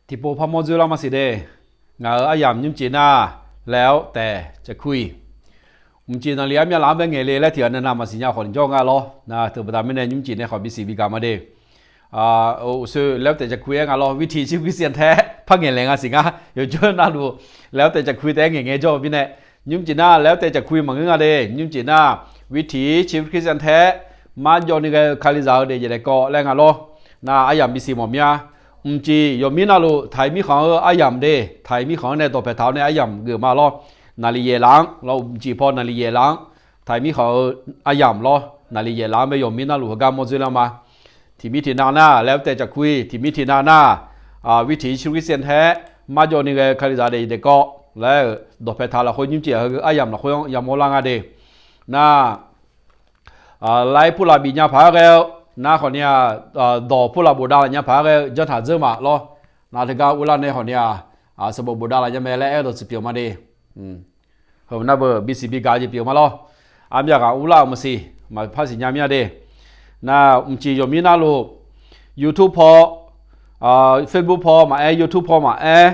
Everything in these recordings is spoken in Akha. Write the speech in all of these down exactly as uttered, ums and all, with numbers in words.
Tiqpov parmawr dzoerlar maqsiq de. Ngaq-euq aryamq nymrcif nar, แล้วแต่จะคุย. Mqcif naqliq armyav laf-anr bae ngaeq le laer tiqghaq nae navmaqsiq nya khawf jawr nga lawr. Nar teu baqda mirnae nymrcif nae khawf bisiq bigaq ma de. Uqshoe แล้วแต่จะคุย aer nga lawr, วิถีชีวิตคริสเตียนแท้ par ngaeq laeq nga siq ngar. Yawjawr navluf แล้วแต่จะคุย taef-aer ngaeq ngae jawr-eu mirnae, nymrcif nar แล้วแต่จะคุย maqngeur nga de. Nymrcif nar วิถีชีวิตคริสเตียนแท้ marjawv ni ghae-eu Kalizaq-eu daefjeq daefkawv laer nga lawr. Nar aryamq bisiq mawf mir-a. Mqcif yawqmir navluf taiq mirkhanq-eu aryamq de, taiq mirkhanq-anr nae dawqpaeq taq-awr nae aryamq geuf ma lawr. Naqliq yaeq laf-anr lawr, mqcif paw naqliq yaeq laf-anr, taiq mirkhanq-eu aryamq lawr, naqliq yaeq laf-anr bae yawqmir navluf heugar mawr dzoerlar ma. Tiqmir tiqnav nar แล้วแต่จะคุย, tiqmir tiqnav nar วิถีชีวิตคริสเตียนแท้ marjawv ni ghae-eu Kalizaq daefjeq daefkawv laer-euq dawqpaeq taq lafkhoer nymrcif-aq heu aryamq lafkhoer-anr yamawr lar nga de. Nar laer purlaf bif nya paq-aer ghae-eu, nar khawfni-aq, dawq purlaf bofdav laf nya paq-aer ghae-eu janr taq dzeur ma lawr. Nar teugar urlar nae khawfni-aq, sanqbof bofdav laf nya mae laer aer-eu dawqtsuif pyeuf ma de. Heu nar beu bisiq bigaq jeq pyeuf ma lawr. Armyav ghaq urlar-euq maqsiq, maqpar siqnya mir-a de. Nar mqcif yawqmir navluf, YouTube paw, Facebook paw maqaer, YouTube paw maqaer,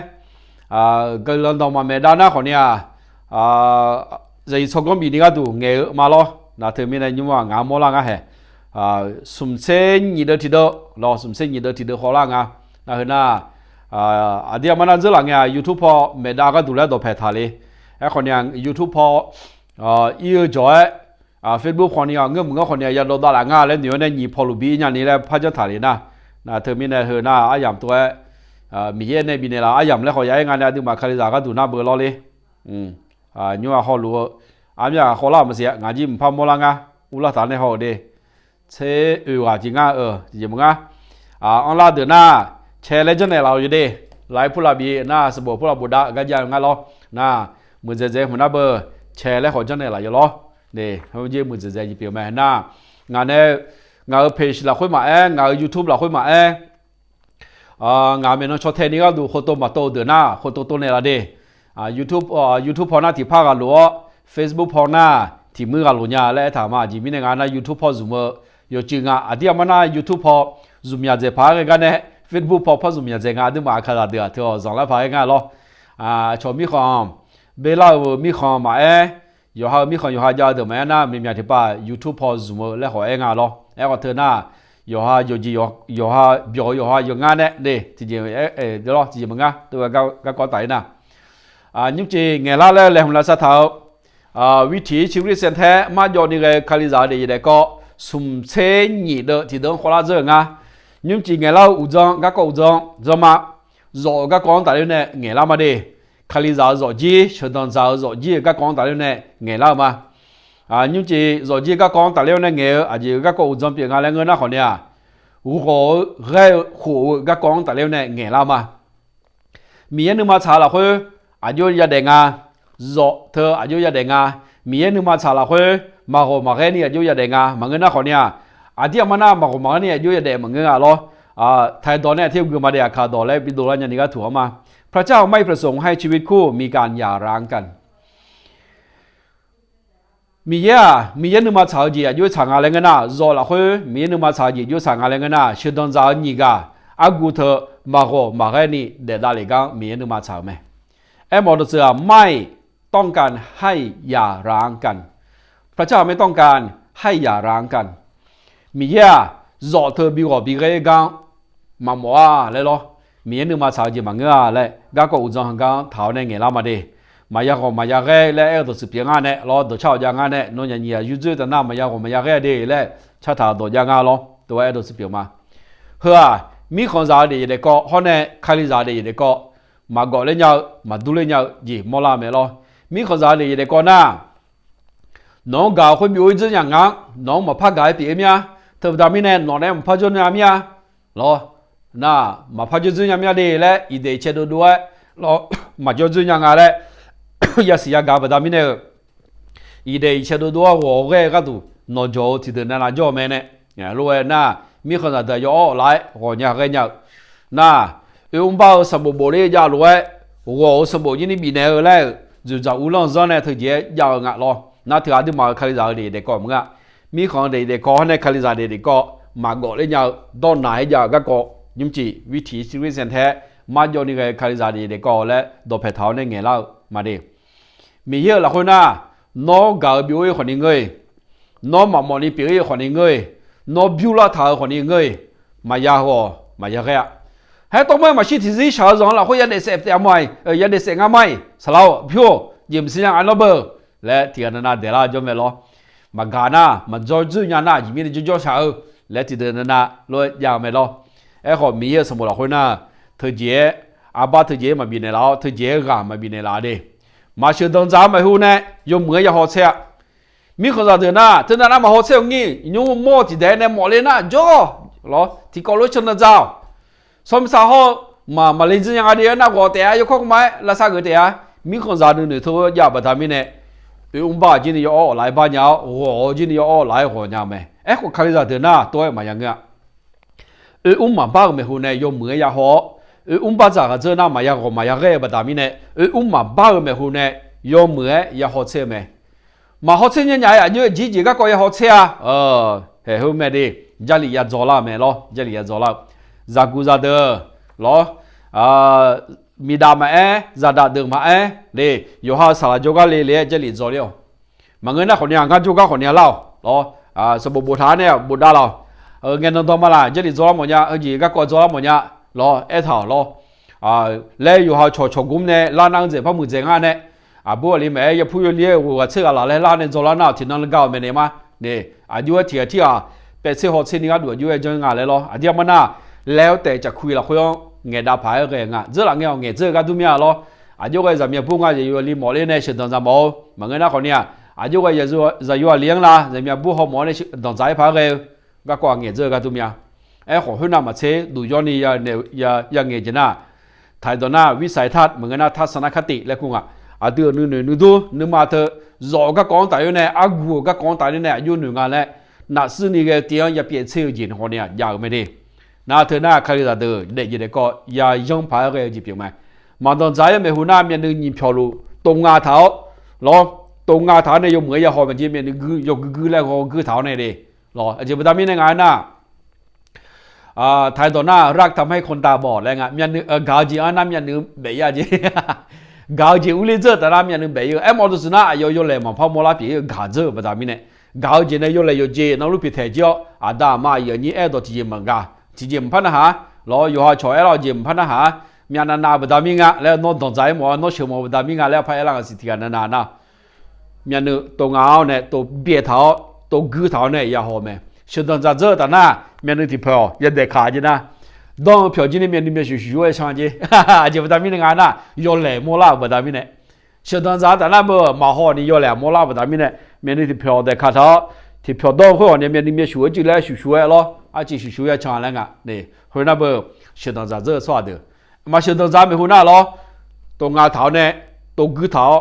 guiqlanq dawq maqmaeq dav nar khawfni-aq, zaqyiq tsawrganr bifni gharduq ngaeq-eu ma lawr. Nar teumirnae nymr-aq ngaq-anr mawrlar ngar hae. Smqtser nyiq deuv tiqdeuv lawr, smqtser nyiq deuv tiqdeuv khawvlar nga. Nar heu nar, aqdir aqmar nar dzeurlaf ngae-aq YouTube paw maeqdav gharduq laer dawqpaeq taq le. Aerkhawfni-aq YouTube paw ir-eu jawq-aer, Facebook khawfni-aq ngeur maqngeur khawfni-aq yadawv davlaf nga laer noeq-awr nae nyiq paw luf bi-ir nyani laer par janr taq le nar. Nar teumirnae heu nar aryamq tov-aer, Miqyaer nae bifnaeq laf aryamq laer khawf ya-aer nga nae aqduimaf Kalizaq gharduq nar beu lawr le. Nymr-aq hawluf-eu armyav ghaq khawvlar-euq maqsiq-a, ngaq jir mqpar mawrlar ngar, urlar taq nae haw-euq de. Tser oeq ghaq jeq ngar-eu tiqjeq maqngar. Anrlar deuq nar, cae laer janrnaeq laf-eu jeq de. Laf-aer purlaf bif nar sanqbof purlaf bofdav gar jav-eu ngar lawr. Nar muiqdzaeq dzaeq hmq nar beu, cae laer khawf janrnaeq laf yawf lawr. Heujeq muiqdzaeq dzaeq jeq pyeuf mae nar, ngaq nae, ngaq-euq page lafkhoer maqaer, ngaq-euq YouTube lafkhoer maqaer, ngaq maeqnan caw tae ni gharduq khov tov maqtov-eu deuq nar khov tov tov naeq laf de. YouTube, YouTube paw nar tiqpar ghaq lof-awr, Facebook paw nar tiqmuir ghaq lof nya laer aertaq ma. Aqjeq mirnae nga nar YouTube paw zmq-eu yawcuiv nga. Aqdir aqmar nar YouTube paw zmqmyaq dzaeq paq-aer ghae gar nae, Facebook paw par zmqmyaq dzaeq nga. Aqduimaf Kalizaq deuq-aq teu-awq zanqlar paq-aer ngar lawr. Cawq mirkhanq, berlar-euq mirkhanq maqaer, yawqha-eu mirkhanq yawqha jav-eu deuq maqaer nar, mqmyaq tiqpav YouTube paw zmq-eu laer khawf aer nga lawr. Aerkhawf teu nar, yawqha yawqjeq yawqha byawq-eu yawqha yawqngar nae de, tiqjeq lawr, tiqjeq maqngar teu-eu garkawv taf-ir nar, nymrcif ngaeqlar laer laeqhmq lavsav taq-eu, วิถีชีวิตคริสเตียนแท้ marjawv ni ghae-eu Kalizaq-eu daefjeq daefkawv smqtser nyiq deuv tiqdeuv-anr khawvlar dzeur-euq nga. Nymrcif ngaeqlar-eu uqdzan garkawv uqdzan dzanr ma. Zawf-euq garkawv-anr tafler nae ngaeqlar ma de. Kalizaq-eu zawfjir, sheuqdanq dzaq-eu zawfjir-euq garkawv-anr tafler nae ngaeqlar-eu ma. Nymrcif zawfjir garkawv-anr tafler-awr nae ngaeq-eu aqjeq-euq garkawv uqdzan pyeuf nga laer ngeur nar khawfni-aq, ghawq-eu ghaer-eu khof-eu garkawv-anr tafler-awr nae ngaeqlar ma. Miqyaer nuima tsaq-eu lafkhoer aqjox yadaef nga. Zawf teu aqjox yadaef nga. Miqyaer nuima tsaq lafkhoer maqghawq maqghaer ni aqjox yadaef nga. Maqngeur nar khawfni-aq, aqdir aqmar nar maqghawq maqghaer ni aqjox yadaef maqngeur nga lawr. Taqdawq nae aqtir gui ma de, aqkaq dawq laer bi dovlar nyani gar tuq-anr ma. พระเจ้าไม่ประสงค์ให้ชีวิตคู่มีการหย่าร้างกัน Miqyaer-aq, Miqyaer nuima tsaq-eu jeq aqjox-aer tsaq nga laer ngeur nar, zawf lafkhoer Miqyaer nuima tsaq-eu jeq aqjox-aer tsaq nga laer ngeur nar, sheuqdanq dzaq-eu nyiq ghaq argu teu maqghawq maqghaer ni daef davlef gar-anr Miqyaer nuima tsaq-euq mae. Aermawf dawqtsuif-aq, ไม่ต้องการให้หย่าร้างกัน พระเจ้าไม่ต้องการให้หย่าร้างกัน Miqyaer-aq, zawf teu bi ghawq bi ghaer gar-anr maqmawf-a laer lawr. Miqyaer nuima tsaq-eu jeq maqngeur-a laer garkawv uqdzan heugar-anr taq-awr nae ngaeqlar ma de. Maqya ghawq maqya ghaer laer aer-eu dawqtsuif pyeuf ngar nae lawr, dawqcar-awq jav ngar nae, nawnyaf nyiq ghaq yurdzoer taf nar maqya ghawq maqya ghaer de laer cartaq dawq jav ngar lawr, tov-aer aer dawqtsuif pyeuf ma. Heu-aq, mirkhanqzaq-eu daefzef daefkawv hawr nae Kalizaq daefzef daefkawv maqgawf ler nya-eu maqdur ler nya-eu jeq mawrlar mae lawr. Mirkhanqzaq-eu daefzef daefkawv nar, nawq-anr gaq-eu khoer byov-ir dzeur nya nga-anr, nawq-anr maqpar gaq-aer pyeuf-ir mir-a. Teubaqda mirnae nawq nae maqpar jawr nya mir-a lawr. Nar, maqpar jawr dzeur nya mir-a de laer, iqdaef iqcae dovdov-aer lawr, maqjawr dzeur nya nga laer yasiq yagaq-eu baqda mirnae-euq, iqdaef iqcae dovdov-aer ghawq-eu ghaer-eu gharduq nawqjawq-eu tiqdeuq navnav jawr-eu mae nae, lof-aer nar, mirkhanqzaq deuq-aq yaw-awr laf-aer ghawqnya ghaer nya-eu nar, oe mrbar-eu sanqbof bofler jav lof-aer, ghawq-eu sanqbof nyir ni bifnaeq-eu laer-euq dzoeqdzaq uvlanr-eu zanr nae teujeq-aer jav-eu nga lawr. Nar teughaq aqduimaf-euq Kalizaq-eu daefzef daefkawv maqngeur-a. Mirkhanq-eu daefzef daefkawv hawr nae Kalizaq daefzef daefkawv maqgawf ler nya-eu dawrnaq-aer jav-eu garkawv nymrcif วิถีชีวิตคริสเตียนแท้ marjawv ni ghae-eu Kalizaq daefkawv laer dawqpae taq-awr nae ngaeqlar-eu maqde. Miqyaer-euq lafkhoer nar, nawr gaq-eu byov-ir khawfni ngeur-iq, nawr maqmawf ni pyeuf-ir-eu khawfni ngeur-iq, nawr bymrlar taq-eu khawfni ngeur-iq, maqya ghawq maqya ghaer-a. Haer tawr mar maqshir tiqzir shaq-eu zanq-anr lafkhoer yadaef saef taef-a ma-iq, yadaef saef ngar ma-iq, saqlaq-or, pyur-or, jeq maqsiq nya nga nawr beu laer tiqghaq navnav daeqlar-eu jawr mae lawr. Maqgaq nar, maqjawr dzoer nya nar, aqjeq mirnae jawrjawr shaq-eu laer tiqdeuq navnav lof-aer jav-eu mae lawr. Aerkhawf, Miqyaer-euq sanqbof lafkhoer nar, teujeq-aer, aqbar teujeq-aer maqbifnaeq laf-awr, teujeq-aer ghaq maqbifnaeq laf de. Maqsheuq danqdzaq-eu maeqhu nae yawmuiq-aer ya hawtser-a. Mirkhanqzaq deuq nar, teunav nar maq hawtser-eu ngir, nymr mawr-eu tiqdaeq nae mawf le nar jawr-awq lawr, tiqkawv lof-aer can danqdzaq-awq. Sanqmiqsaq hawr-eu maq, maqle dzeur nya nga de-aer nar ghawq taef-a, yawkawr kawrma-aer lavsav geuf taef-a. Mirkhanqzaq nuinoeq teu-aer jav-eu baqda mirnae, oermr bar-eu jir ni yawawr laf-aer bar nya-awr, ghawq-eu jir ni yawawr laf-aer ghawq nya-eu mae. Aerkhawf, Kalizaq deuq nar tov-aer maqya ngeur-a. Oermr maqbar-euq maeqhu nae yawmuiq-aer ya haw-awr, oermr bardzaq ghaq dzeur nar maqya ghawq maqya ghaer-eu baqda mirnae, oermr maqbar-euq maeqhu nae yawmuiq-aer ya hawtser-eu mae. Maq hawtser nya nya-aer aqjox-aer jeq jeq garkawv ya hawtser-a. Haeq heu mae de, Jarlif ya dzaw lar-eu mae lawr, Jarlif ya dzaw lar-eu. Zaqguq zaqdeuq lawr, miqdaq maqaer, zaqdaq deuq maqaer le, yawqha-euq saqlaq jawrgar le le-aer Jarlif dzaw ler-awq. Maqngeur nar khawfni-aq, ngar jawrgar khawfni-aq lar-awq lawr. Sanqbof boftaq-anr nae bofdav laf-awq. Ngaeqnan danma laf, Jarlif dzaw lar mawf nya, heu jeq garkawv dzaw lar mawf nya lawr, aertaq-awq lawr. Laer yawqha-euq cawqcawq gmr nae lar nar-anr dzaeq par muiqdzaeq ngar nae, aqbur aqli maqaer, yapur yawlir-aer ghoeq ghaq tser ghaq laf laer lar nae dzaw lar nar-awq, tiqnan gar-awq maeqnaeq ma. Aqjox-aer tiq ghaq tirghaq paev tser haw tser ni gharduq aqjox-aer janr nga laer lawr. Aqdir armar nar, laer-awr taef caqkuiq lafkhoer-anr ngaeqdav paq-aer ghae nga. Dzeur laf ngae-awq, ngaeq dzeur-eu gar dur mir-a lawr. Aqjox ghae zaqmiq aqbur nga zaqyo aqli mawf ler nae sheuqdanq dzaq mawf-eu maqngeur nar khawfni-aq, aqjox ghae zaqyo aqli-anr la zaqmiq aqbur haw mawf-awr nae sheuqdanq dzaq-aer paq-aer ghae-eu garkawv-aq ngaeq dzeur-eu gar dur mir-a. Aerkhawf, khoernav maqtser duq yawr ni ya ngaeq jeq nar, taqdawq nar วิสัยทัศน์ maqngeur nar ทัศนคติ laer kur nga. Aqdui-euq nuinoeq nuidur nuima teu zawf-eu garkawv-anr tafler nae, arguq-euq garkawv-anr tafler nae aqjox noeq nga laer, nafshuir ni ghae-eu tiv-anr ya pyaev tser-eu jeq nae khawfni-aq jav-euq mae de. Nar teu nar Kalizaq deuq daefjeq daefkawv ya yanr paq-aer ghae-eu jeq pyeuf mae. Maqdanq dzaq-aer maeqhu nar myavnuiv nyiq pyawq luf tov nga taq-awr lawr, tov nga taq-awr nae yawmuiq-aer ya haw maeq jeq, myavnuiv guir yawguir guir laer ghaw guir taq-awr nae de. Lawr, aqjeq baqda mirnae nga-aer nar, taqdawq nar รักทำให้คนตาบอด laer nga, myavnuiv gaq-eu jeq-anr nar myavnuiv baef-ir-a jeq. Gaq-eu jeq urler dzeur-eu taf nar myavnuiv baef-ir-eu. Aermawf-eu duqsiq nar aqyawf yawlaeq maqpar mawrlar pyeuf-ir-eu gaq dzeur-euq baqda mirnae, gaq-eu jeq nae yawlaeq yawqjeq navluf pyeuf taeq jir-awr, aqda aqma aqyuif aqnyir aer-eu dawq tiqjeq maqgaq, tiqjeq maqpar narhaq-a. Lawr, yawqha cawq aerlar-eu jeq maqpar narhaq-a. Myavnav nav-eu baqda mir nga laer nawr danqdzaq-aer mawf-awr nawr sheuq mawf-eu baqda mir nga laer aqpar aerlar-euq siq tiq ghaq navnav nar, myavnuiv tov nga-awr nae tov byaev taq-awr tov guir taq-awr nae ya haw mae. Sheuqdanq dzaq dzeur-eu taf nar, myavnuiv tiq pyawq yadaef kaq jeq nar, danr-eu pyawq jir ni myavnuiv myavshuif shuif shuif-aer can jeq. Aqjeq baqda mirnae nga nar, yawlaeq mawrlar-euq baqda mirnae. Sheuqdanq dzaq-eu taf nar beu maqhaw ni yawlaeq mawrlar-eu baqda mirnae, myavnuiv tiq pyawq daef kaq taq-awr, tiq pyawq danr-eu khoer-awq nae myavnuiv myavshuif-aer cuiv laer shuif shuif-aer lawr, arciv shuif shuif-aer can laer nga. Khoernar beu, sheuqdanq dzaq dzeur-eu tsawrhaq deuq, maqsheuqdanq dzaq maeqhu nar lawr, tov nga taq-awr nae tov guir taq-awr,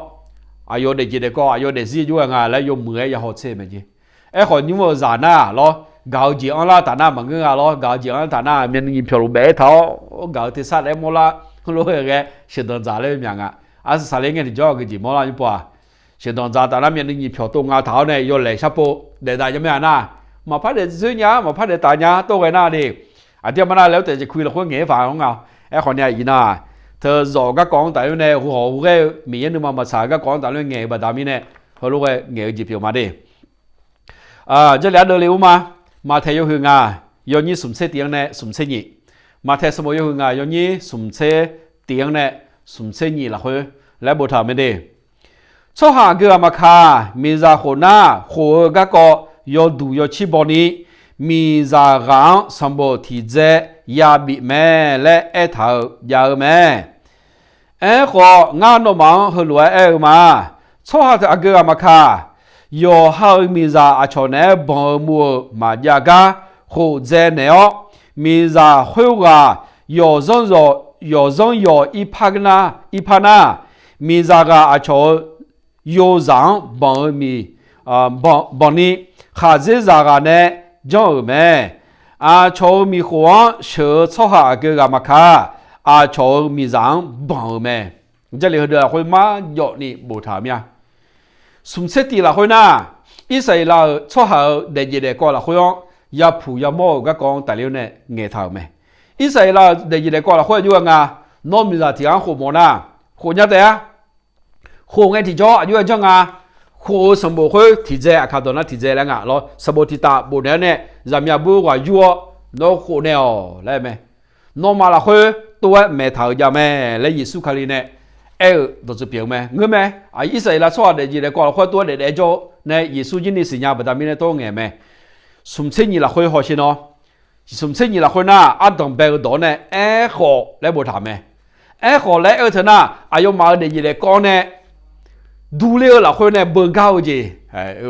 aqyawf daefjeq daefkawv aqyawf daefzir jov-aer nga laer yawmuiq-aer ya haw tser-eu mae jeq. Aerkhawf, nymr-eu zaq nar lawr, gaq-eu jeq anrlar taf nar maqngeur nga lawr, gaq-eu jeq anrlar taf nar myavnuiv nyiq pyawq luf baef-aer taq-awr, gaq-eu tersar laer mawrlar, heulof-aer ghae sheuqdanq dzaq laer myaq nga. Arsaq saqler ngae tiqjawr-eu geujeq mawrlar nymr pov-aq, sheuqdanq dzaq taf nar myavnuiv nyiq pyawq tov nga taq-awr nae yawlaeq sharpov daef dav nya mae-a nar, maqpar daef zoer nya, maqpar daef taf nya tov ghae nar de. Aqdir armar nar laer-awr taef jeq kui lafkhoer ngaeq-aer paq-anr nga. Aerkhawf ni-aq iqnan-aq, teu zawq-eu garkawv-anr tafler nae ghawq-eu ghaer-eu Miqyaer nuima maqtsaq-eu garkawv-anr tafler ngaeq-eu baqda mirnae, heulof ghae ngaeq-eu jeq pyeuf ma de. Jarlif ardeuv le ur ma. Maqtaeq yawhuiq ngaq yawnyir smq tser tif-anr nae smq tser nyiq. Maqtaeq sanqbof yawhuiq ngaq yawnyir smq tser tif-anr nae smq tser nyiq lafkhoer laer boftaq-euq mae de. Tsawrhaq aqgeu ghaq maqkaq, miqzaq khof nar khof-eu garkawv yawduq yawcir baw ni, miqzaq ghaq-anr sanqbof tiqdzae yabif mae laer aertaq-euq jav-eu mae. Aerkhawf, ngar nawmaf-anr heulof-aer aer-eu ma. Tsawrhaq aqgeu ghaq maqkaq, yawqha-euq miqzaq aqcawq naeq-aer banq-eu muv-euq maqjav gar khofdzae naeq-awr, miqzaq khoerghaq yawqzanr yawqzanr yawq irpar nar, miqzaq ghaq aqcawq-euq yozaq-anr banq-eu miq banq ni, khaqdzerzaq ghaq nae janr-euq mae. Aqcawq-euq miqkhof-anr sheuq-eu tsawrhaq aqgeu ghaq maqkaq, aqcawq-euq miqzaq-anr banq-euq mae. Jarlif heudeuq lafkhoer marjawv ni boftaq-euq mir-a. Smq tser tif lafkhoer nar, Irsaqleqlav-euq tsawrhaq-euq daefjeq daefkawv lafkhoer-anr yapuq yamawr-euq garkawv-anr tafler-awr nae ngaeqtaq-euq mae. Irsaqleqlav-euq daefjeq daefkawv lafkhoer aqjox-aer nga, Nawr miqzaq tiq ghaq-anr khof mawf nar, khof nya taef-a. Khof ngae tiqjawr aqjox-aer janr nga. Khof-eu sanqbof khoer tiqdzae aqkaq dawq nar tiqdzae laer nga lawr. Sanqbof tiqtaf bofnaeq-awr nae zaqmiq aqbur ghaq yur-awr nawr khof naeq-awq laer mae. Nawmaf lafkhoer tov-aer maeqtaq-euq jav mae laer Yeqsur Kali nae aer-eu dawqtsuif pyeuf-eu mae. Ngeur mae, Irsaqleqlav tsawrhaq daefjeq daefkawv lafkhoer tov-aer daefdaef jawr-eu nae Yeqsur jirni siqnya baqda mirnae tov ngaeq mae. Smq tser nyiq lafkhoer hawsher nawr, smq tser nyiq lafkhoer nar ardanq bae-eu dawq-awr nae aerkhawf laer boftaq mae. Aerkhawf laer aer-eu teu nar, aqyawfmaf-euq daefjeq daefkawv-awr nae durler-eu lafkhoer nae beugar-eu jeq,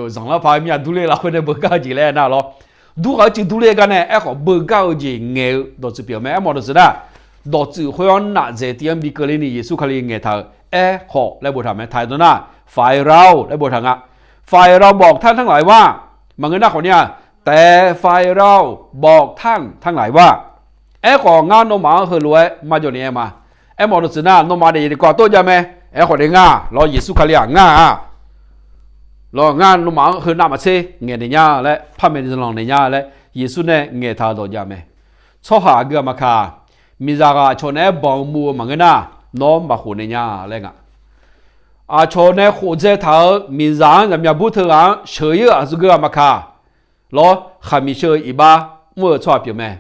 zanqlar paq-aer mir-a durler-eu lafkhoer nae beugar-eu jeq laer aernar lawr. Durghaq-eu civ durler-eu gar nae aerkhawf beugar-eu jeq ngaeq-eu dawqtsuif pyeuf mae. Aermawf dawqtsuif nar, dawqtsuif khoer-anr nafdzaeq tiv-anr bi keuvler ni Yeqsur Kali ngaeqtaq-euq aerkhawf laer boftaq mae. Taq-euq dawq nar, faqeqraoq laer boftaq nga. Faqeqraoq bawq tanr tanrlaq-iq war, maqngeur nar khawf ni-a, taef faqeqraoq bawq tanr tanrlaq-iq war. Aerkhawf ngar nawmaf-anr heulof-aer marjawv ni aer ma. Aermawf dawqtsuif nar, nawmaf daefjeq daefkawv tov jav mae. Aerkhawf nae ngar lawr, Yeqsur Kali-aq ngar-a lawr, ngar nawmaf-anr heu navmaqtser ngaeqnaeq nya laer, par maeqlanq naeq nya laer Yeqsur nae ngaeqtaq-eu dawq jav mae. Tsawrhaq aqgeu aqmaqkaq, miqzaq ghaq aqcawq naeq-aer banq-eu muv-eu maqngeur nar, nawr maqkhof naeq nya laer nga. Aqcawq nae khofdzae taq-euq miqzaq-anr zaqmiq aqbur teughaq-anr sheuq-ir-eu aqgeu aqmaqkaq lawr, khaqmiq sheu-eu iqbax mr-eu tsawrhaq pyeuf mae.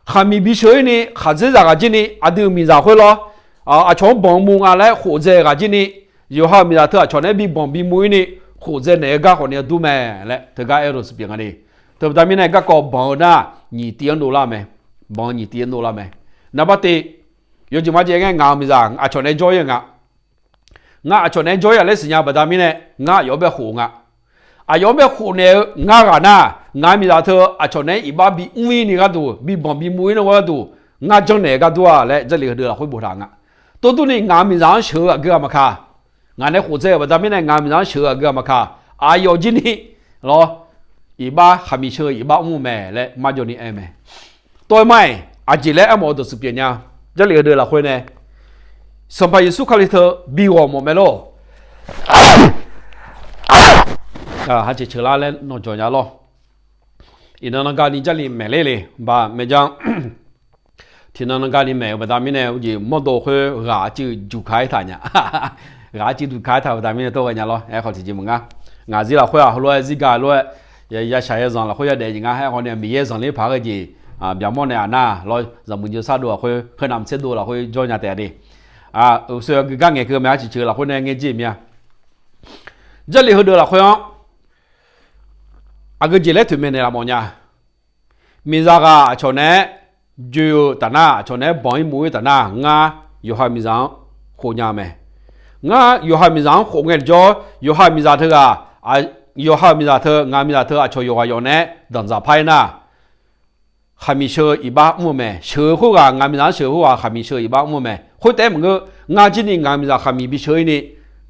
Khaqmiq bisheuq-ir ni khaqdzerzaq ghaq jir ni aqdui-euq miqzaq khoer lawr, aqcawq-anr banq muv nga laer khofdzae ghaq jir ni, yawqha-euq miqzaq teu aqcawq naeq-aer bi banq bi muv-ir ni khofdzae naeq-eu gar khawf ni aqdur mae laer teugar aer-eu dawqtsuif pyeuf nga ni. Teu baqda mirnae garkawv banq-eu nar nyiq tiv-anr dovlar mae. Banq-eu nyiq tiv-anr dovlar mae. Naqbar tiv, yawjeq marjaev ngae ngaq-euq miqzaq aqcawq naeq-aer jawr-ir-eu nga. Ngar aqcawq naeq-aer jawr-ir-a laer siqnya baqda mirnae, ngar aqyawf-anr bae khof nga. Aqyawf-anr bae khofnaeq-eu ngar ghaq nar, ngaq-euq miqzaq teu aqcawq naeq-aer iqbax bi mr-ir ni gharduq, bi banq bi muv-ir nar gharduq, ngar janrnaeq-eu gar dur-a laer Jarlif heudeuq lafkhoer boftaq nga. Tov durni ngaq-euq miqzaq-anr sheuq-eu aqgeu aqmaqkaq, ngaq nae khofdzae-euq baqda mirnae ngaq-euq miqzaq-anr sheuq-eu aqgeu aqmaqkaq, aqyawf jir ni lawr, iqbax khaqmiq sheu-eu iqbax mr-eu mae laer marjawv ni aer mae. Tov-aer mar-iq aqjeq laer aermawf-eu dawqtsuif pyeuf nya. Jarlif heudeuq lafkhoer nae Sanqpaq Yeqsur Kali teu bi ghawq mawf mae lor. Haceq ceuqlar laer nawq jawq nya lor. Iqnan nan garni Jarlif maeqler le baq maeqjanr. Tiqnan nan garni maeq-eu baqda mirnae uqjeq mawrdo khoer ghaq arcuiv juq ka-aer taq nya. Ghaq arcuiv juq ka-aer taq baqda mirnae tov ghae nya lor. Aerkhawf tiqjeq maqngar. Ngaq zir lafkhoer-aq heulof-aer zirga lof-aer yashaq yarzanq lafkhoer yadaef jeq ngar. Aerkhawf nae Miqyaer zanqler paq-aer ghae jeq byaqmawr nae aqnar lawr, zanqmuiq jeq sar dov lafkhoer, heu navmaqtser dov lafkhoer jawr nya taef-a de. Uqshoe aqgeu gar ngaeq keuv mae, arciq ceuq lafkhoer nae ngae jir mir-a. Jarlif heudeuq lafkhoer-anr aqgeu jeq laer toeqmaeq naeqlaf mawf nya. Miqzaq ghaq aqcawq naeq-aer joe-eu taf nar, aqcawq naeq-aer banq-ir muv-ir taf nar, ngar yawqha miqzaq-anr khof nya mae. Ngar yawqha miqzaq-anr khof ngae jawr, yawqha miqzaq teughaq, yawqha miqzaq teu ngaq miqzaq teu aqcawq yawqghaq yawf naeq-aer danqdzaq par-ir nar, khaqmiq sheu-eu iqbax mr-eu mae. Sheuq-eu khoerghaq, ngaq miqzaq-anr sheuq-eu khoerghaq khaqmiq sheu-eu iqbax mr-eu mae. Khoertaef-aer maqngeur, ngar jir ni ngaq miqzaq khaqmiq bisheu-ir ni,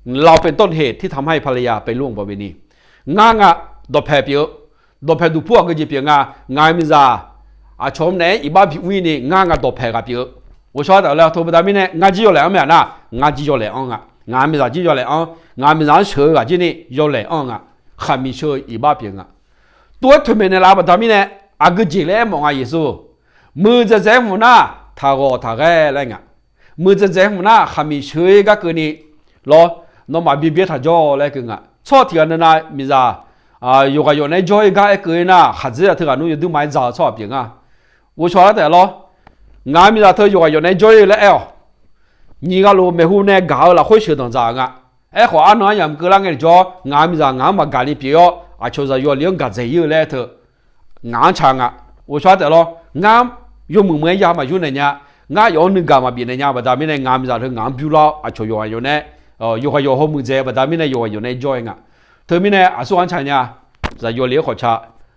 เราเป็นต้นเหตุที่ทำให้ภรรยาไปล่วงประเวณี ngar nga dawqpaeq pyeuf-eu, dawqpaeq duqpur aqgeu jeq pyeuf nga. Ngaq miqzaq aqcawq-anr naeq-aer iqbax bimr-ir ni ngar nga dawqpaeq ghaq pyeuf-eu. Ghovshaw taf-eu laer tov baqda mirnae ngar jir yawlaeq-anr mae-aq nar, ngar jir yawlaeq-anr nga. Ngaq miqzaq jir yawlaeq-anr, ngaq miqzaq-anr sheuq-eu ghaq jir ni yawlaeq-anr nga. Khaqmiq sheu-eu iqbax pyeuf nga. Tov-aer toeqmaeq naeqlaf-eu baqda mirnae, aqgeu jeq laer aermawf nga Yeqsur. Muiqdzaeq dzaeq-aer hmq nar, taqghawq taqghae laer nga. Muiqdzaeq dzaeq-aer hmq nar khaqmiq sheu-ir gar keuvni lawr, nawmaf bi byaer taqjawr-awq laer keuv nga. Tsawrhaq tiqghaq navnav miqzaq yawqghaq yawf naeq-aer jawr-ir gar aer keuv-ir nar, khaqdzerzaq teughaq nmr yawduir ma-aer dzaq-eu tsawrhaq pyeuf nga. Ghovshaw lar taef lawr, ngaq miqzaq teu yawqghaq yawf naeq-aer jawr-ir laer aer-awq. Nyiq ghaq lof maeqhu nae gaq-eu lafkhoer sheuqdanq dzaq-eu nga. Aerkhawf arnan aryamq keuvlar ngae jawr, ngaq miqzaq ngaq-anr maqgaq ni pyeuf-awr aqcawq zaqyo lef-anr gaq dzaeq-ir-eu laer aer teu, ngaq-anr ca nga. Ghovshaw taef lawr, ngar yawmuiq muiq-aer ya maqyur naeq nya. Ngar yawf-anr nuigaq maqbif naeq nya baqda mirnae ngaq miqzaq teu ngaq-anr bymr lar-awr aqcawq yawqghaq yawf naeq, yawqghaq yawq hawmuiq dzaeq baqda mirnae yawqghaq yawf naeq-aer jawr-ir nga. Teumirnae aqsur ghaq-anr ca nya. Zaqyo lef-anr khawf ca.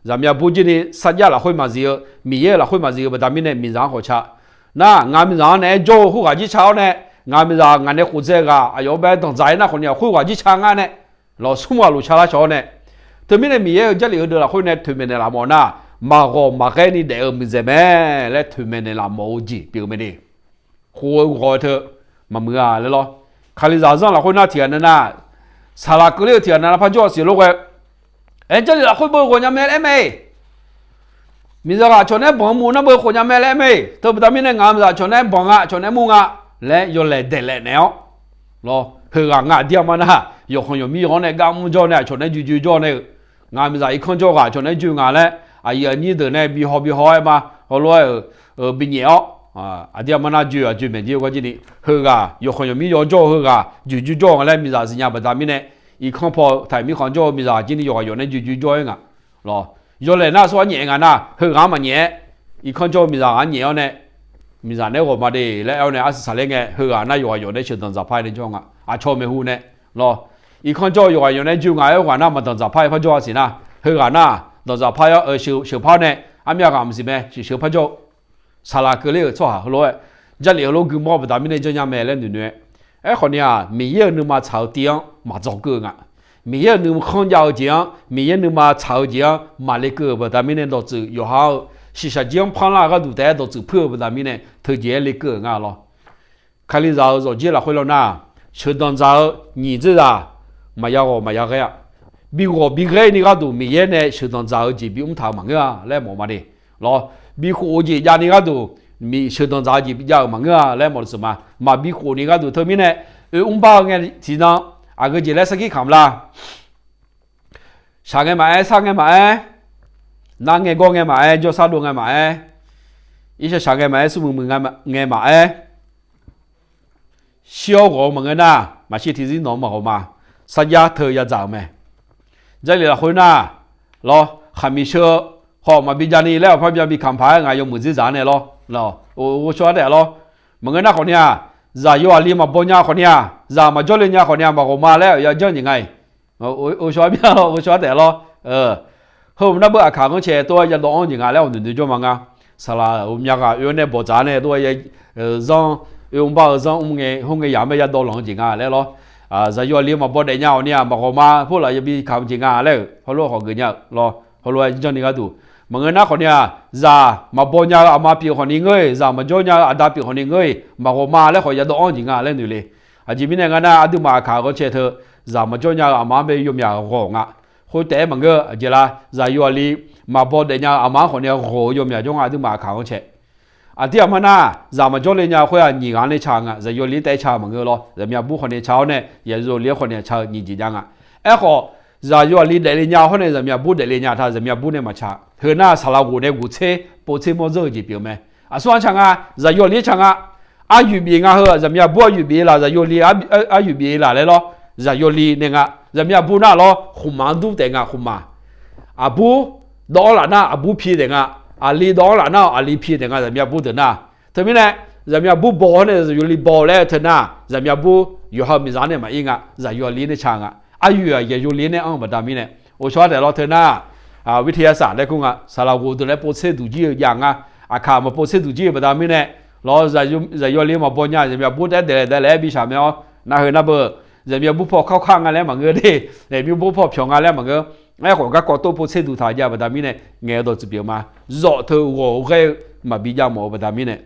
Zaqmiq aqbur jir ni sarjax lafkhoer maqzif-eu, Miqyaer-euq lafkhoer maqzif-eu baqda mirnae miqzaq-anr khawf ca. Nar ngaq miqzaq-anr naeq-aer jawr-eu khoerghaq jir ca-awr nae, ngaq miqzaq ngaq nae khofdzae ghaq aqyawf-anr bae-aer danqdzaq-ir nar khawf ni khoerghaq jir ca ngar nae, lawq smr ghaq lof ca lar shawr-awr nae, teumirnae Miqyaer-euq Jarlif heudeuq lafkhoer nae toeqmaeq naeqlaf mawf nar, maqghawq maqghae ni daef-eu muiqdzaeq mae laer toeqmaeq naeqlaf mawf-eu jeq pyeuf-eu mae de. Khof-eu ghawq-eu teu maqmuiq-a laer lawr. Kalizaq zanr lafkhoer nar tiqghaq navnav saqlaq keuvler-eu tiqghaq navnav par jawr-a siq lof ghae, aer Jarlif lafkhoer beu ghawq nya mae laer aer mae. Miqzaq ghaq aqcawq nae banq-anr mur nar beu khof nya mae laer mae. Teu baqda mirnae ngaq-euq miqzaq aqcawq nae banq nga, aqcawq nae mur nga laer yawlaeq daeqlaef naeq-awr lawr, heughaq nga aqdir aqma nar yawqkhanq yawqmir-anr nae gar mr jawr nae aqcawq nae joejoe jawr nae-euq, ngaq miqzaq irkanr jawr ghaq aqcawq nae joe nga laer aqyuif aqnyir deuq nae bi haw bi haw-aer ma, heulof-aer-euq binyaf-awr, aqdir aqma nar joe-aq joe maeq jir-eu gar jir ni, heughaq yawqkhanq yawqmir yawjawr-eu heughaq joejoe jawr nga laer miqzaq siqnya baqda mirnae, irkanr paw taq mirkhanq jawr-eu miqzaq jir ni yawqghaq yawq nae joejoe jawr-aer nga. Lawr, yawlaeq nar aqsur arnyaef nga nar heughaq-anr maqnyaef-aer, irkanr jawr-eu miqzaq ghaq-anr nyaef-awr nae, miqzaq nae ghawqma de laer aer-awr nae arsaq saqler ngae, heughaq nar yawqghaq yawq nae sheuqdanq dzaqpar nae jawr nga, aqcawq maeqhu nae. Lawr, irkanr jawr-eu yawqghaq yawq nae joe nga aer-eu ghaq nar maqdanq dzaqpar-aer par jawr-a siq nar, heughaq nar danq dzaqpar-awr sheuqpar-awr nae, armyav ghaq maqsiq mae, sheuqsheuq par jawr-eu saqlaq keuvler-euq tsawrhaq heulof-aer, Jarlif heulof guimawr-eu baqda mirnae janrnya mae laer noeqnoeq-aer, aerkhawf ni-aq, Miqyaer-euq nuima tsaq-eu tiv-anr maqdzawq keuv-eu nga. Miqyaer-euq nuikhanr jav-eu jeq-anr, Miqyaer nuima tsaq-eu jeq-anr maqle keuv-euq baqda mirnae dawqtsuif yawqha-eu shiqshaq jir-anr parlar-eu gharduq taef-aer dawqtsuif puir-eu baqda mirnae teujeq-aer le keuv-euq nga lawr. Kalizaq-euq zawqjir lafkhoer lawr nar, sheuqdanq dzaq-eu nyiq dzerzaq maqya ghawq maqya ghaer-a. Bi ghawq bi ghaer ni gharduq Miqyaer nae sheuqdanq dzaq-eu jeq bimr taq-euq maqngeur-a laer mawf ma de. Lawr, bikhof-eu jeq javni gharduq, sheuqdanq dzaq-eu jeq bijav-euq maqngeur-a laer mawf lafseuq ma. Maqbi khof ni gharduq teumirnae, oe mrbar-eu ngae tiqnan, aqgeu jeq laer sarkir kamq la. Shaq ngae maqaer, sar ngae maqaer, nar ngae gawr ngae maqaer, jawrsar dov ngae maqaer, irshaq shaq ngae maqaer, smrmuiq muiq ngae maqaer, shir-awr ghawq-eu maqngeur nar, maqshir tiqzir nawq-anr maqghawq ma. Sarjax teu yadzaq-euq mae. Jarlif lafkhoer nar, lawr, khaqmiq sheu-eu khawf maqbi javni laer aqpar bya bi kamq paq-aer ngaq yawmuiq dzerzaq-anr nae lawr, lawr, ghovshaw-aer taef lawr. Maqngeur nar khawf ni-aq, zaqyo aqli maqbaw nya khawf ni-aq, zaq maqjawr le nya khawf ni-aq, maqghawq ma laer-euq yajanr jeq nga-iq. Ghovshaw-aer bya lawr, ghovshaw-aer taef lawr. Heu nar beu aqkaq ghanrcae tov-aer yadawv-anr jeq nga laer awq noeqnoeq jawr ma nga. Saqlaq-euq myav ghaq oe-awr nae bawqdzaq-anr nae tov-aer zanr, oe mrbar-eu zanr mr ngae hawr ngae yaq-anr bae yadawv lanq-eu jeq nga laer lawr. Zaqyo aqli maqbaw daef nya awq ni-aq, maqghawq ma, purlaf yabi kamq jeq nga laer-euq heulof khawf geuf nya-euq lawr. Heulof-aer janrni gharduq, maqngeur nar khawf ni-aq, zaq maqbaw nya-eu aqma pyeuf khawf ni ngeur-iq, zaq maqjawr nya-eu aqda pyeuf khawf ni ngeur-iq, maqghawq ma laer khawf yadawv-anr jeq nga laer noeq le. Aqjeq mirnae nga nar, aqduimaf aqkaq ghanrcae teu, zaq maqjawr nya-eu aqma-anr bae yawmyaq ghawq nga. Khoertaef-aer maqngeur, aqjeq la, zaqyo aqli maqbaw daef nya-eu aqma-anr khawf ni ghawq-eu yawmyaq jawr nga, aqduimaf aqkaq ghanrcae. Aqdir aqma nar, zaq maqjawr le nya khoer-aq, nyiq ghaq-anr nae ca nga. Zaqyo aqli taef-aer ca maqngeur lawr. Zaqmyav bur khawf ni ca-awr nae, zaqyo aqli-anr khawf ni ca-eu nyiq jeq jav nga. Aerkhawf, zaqyo aqli daefle nya hawr nae zaqmyav bur daefle nya ta, zaqmyav bur nae maqca. Heu nar saqlaq ghof nae ghof tser pov tser mawr dzeur-eu jeq pyeuf mae. Aqsur-anr ca nga, zaqyo aqli-anr ca nga. Aryoeq bif nga heu, zaqmyav bur aryoeq bif laf, zaqyo aqli aryoeq bif laf laer lawr. Zaqyo aqli nae nga, zaqmyav bur nar lawr, khmqmaq-anr dur taef nga, khmqmaq. Aqbur dawv-anr laf nar aqbur pi taef nga, aqli dawv-anr laf nar aqli pi taef nga, zaqmyav bur deuq nar. Teumirnae, zaqmyav bur baw-awr nae zaqyo aqli baw laer teu nar, zaqmyav bur yawqha-eu miqzaq-anr nae maqir nga, zaqyo aqli nae ca nga. Aryoeq-aq zaqyo aqli nae anr-eu baqda mirnae, ghovshaw-aer taef lawr teu nar, วิทยาศาสตร์ laer kur nga, saqlaq ghof deuq nae pov tser duq jir-eu jav nga. Aqkaq maqpov tser duq jir-eu baqda mirnae, lawr, zaqyo aqli maqbaw nya, zaqmyav bur taef-aer daeflaef daeflaef-aer bishaq mae-awr, nar heu nar beu, zaqmyav bur paw kawrkar nga laer maqngeur de, zaqmyav bur paw pyawq nga laer maqngeur. Aerkhawf garkawv tov pov tser duq taq jav-eu baqda mirnae ngaeq-eu dawqtsuif pyeuf ma. Zawf teu ghawq-eu ghaer-eu maqbi jav mawf-eu baqda mirnae,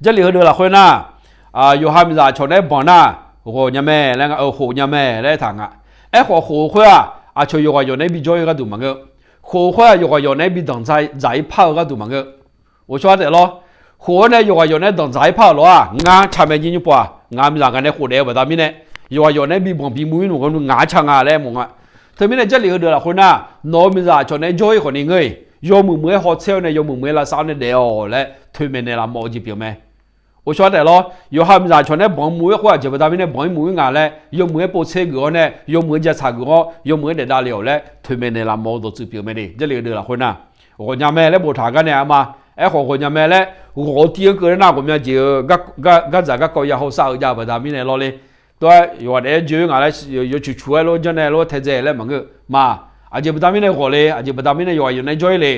Jarlif heudeuq lafkhoer nar, yawqha miqzaq aqcawq nae-aer banq nar, ghawq nya mae laer nga, khof nya mae laer aertaq nga. Aerkhawf khof-eu khoer-aq, aqcawq yawqghaq yawq nae bijawr-ir gharduq maqngeur. Khof-eu khoer-aq, yawqghaq yawq nae bidanq dzaq-ir par-eu gharduq maqngeur. Ghovshaw-aer taef lawr. Khof-awr nae yawqghaq yawq nae danq dzaq-ir par-euq lof-aq, ngar ca mae jir nymr pov-aq, ngaq miqzaq ngaq nae khofdaef-eu baqda mirnae, yawqghaq yawq nae bibanq bimuv-ir nmq gharduq ngaq-anr ca nga laer mawf nga. Teumirnae Jarlif heudeuq lafkhoer nar, nawq-euq miqzaq aqcawq nae jawr-ir khawf ni ngeur-iq, yawmuiq muiq-aer hawtser-awr nae yawmuiq muiq-aer lavsav-awr nae daef-awq laer toeqmaeq naeqlaf mawf-eu jeq pyeuf mae. Ghovshaw-aer taef lawr. Yawqha miqzaq aqcawq nae banq mur-ir khoer aqjeq baqda mirnae banq-ir mur-ir nga laer, yawmuiq-aer pov tser geuf-awr nae, yawmuiq-aer jashaq geuf-awr, yawmuiq-aer daef davle-awq laer toeqmaeq naeqlaf mawf-eu dawqtsuif pyeuf mae de. Jarlif heudeuq lafkhoer nar, ghawq nya mae laer boftaq gar nae arma. Aerkhawf ghawq nya mae laer, ghawq-eu tir-anr keuv nar ghawqmya jeq-eu gardzaq garkawv ya hawsav-eu jav-eu baqda mirnae lawr le. Tov-aer yawqghaq daef-aer joe-ir ngaq laer yawcuq cuq-aer lof janr nae lof taedzae laer maqngeur ma. Aqjeq baqda mirnae ghawq le, aqjeq baqda mirnae yawqghaq yawq nae jawr-ir le.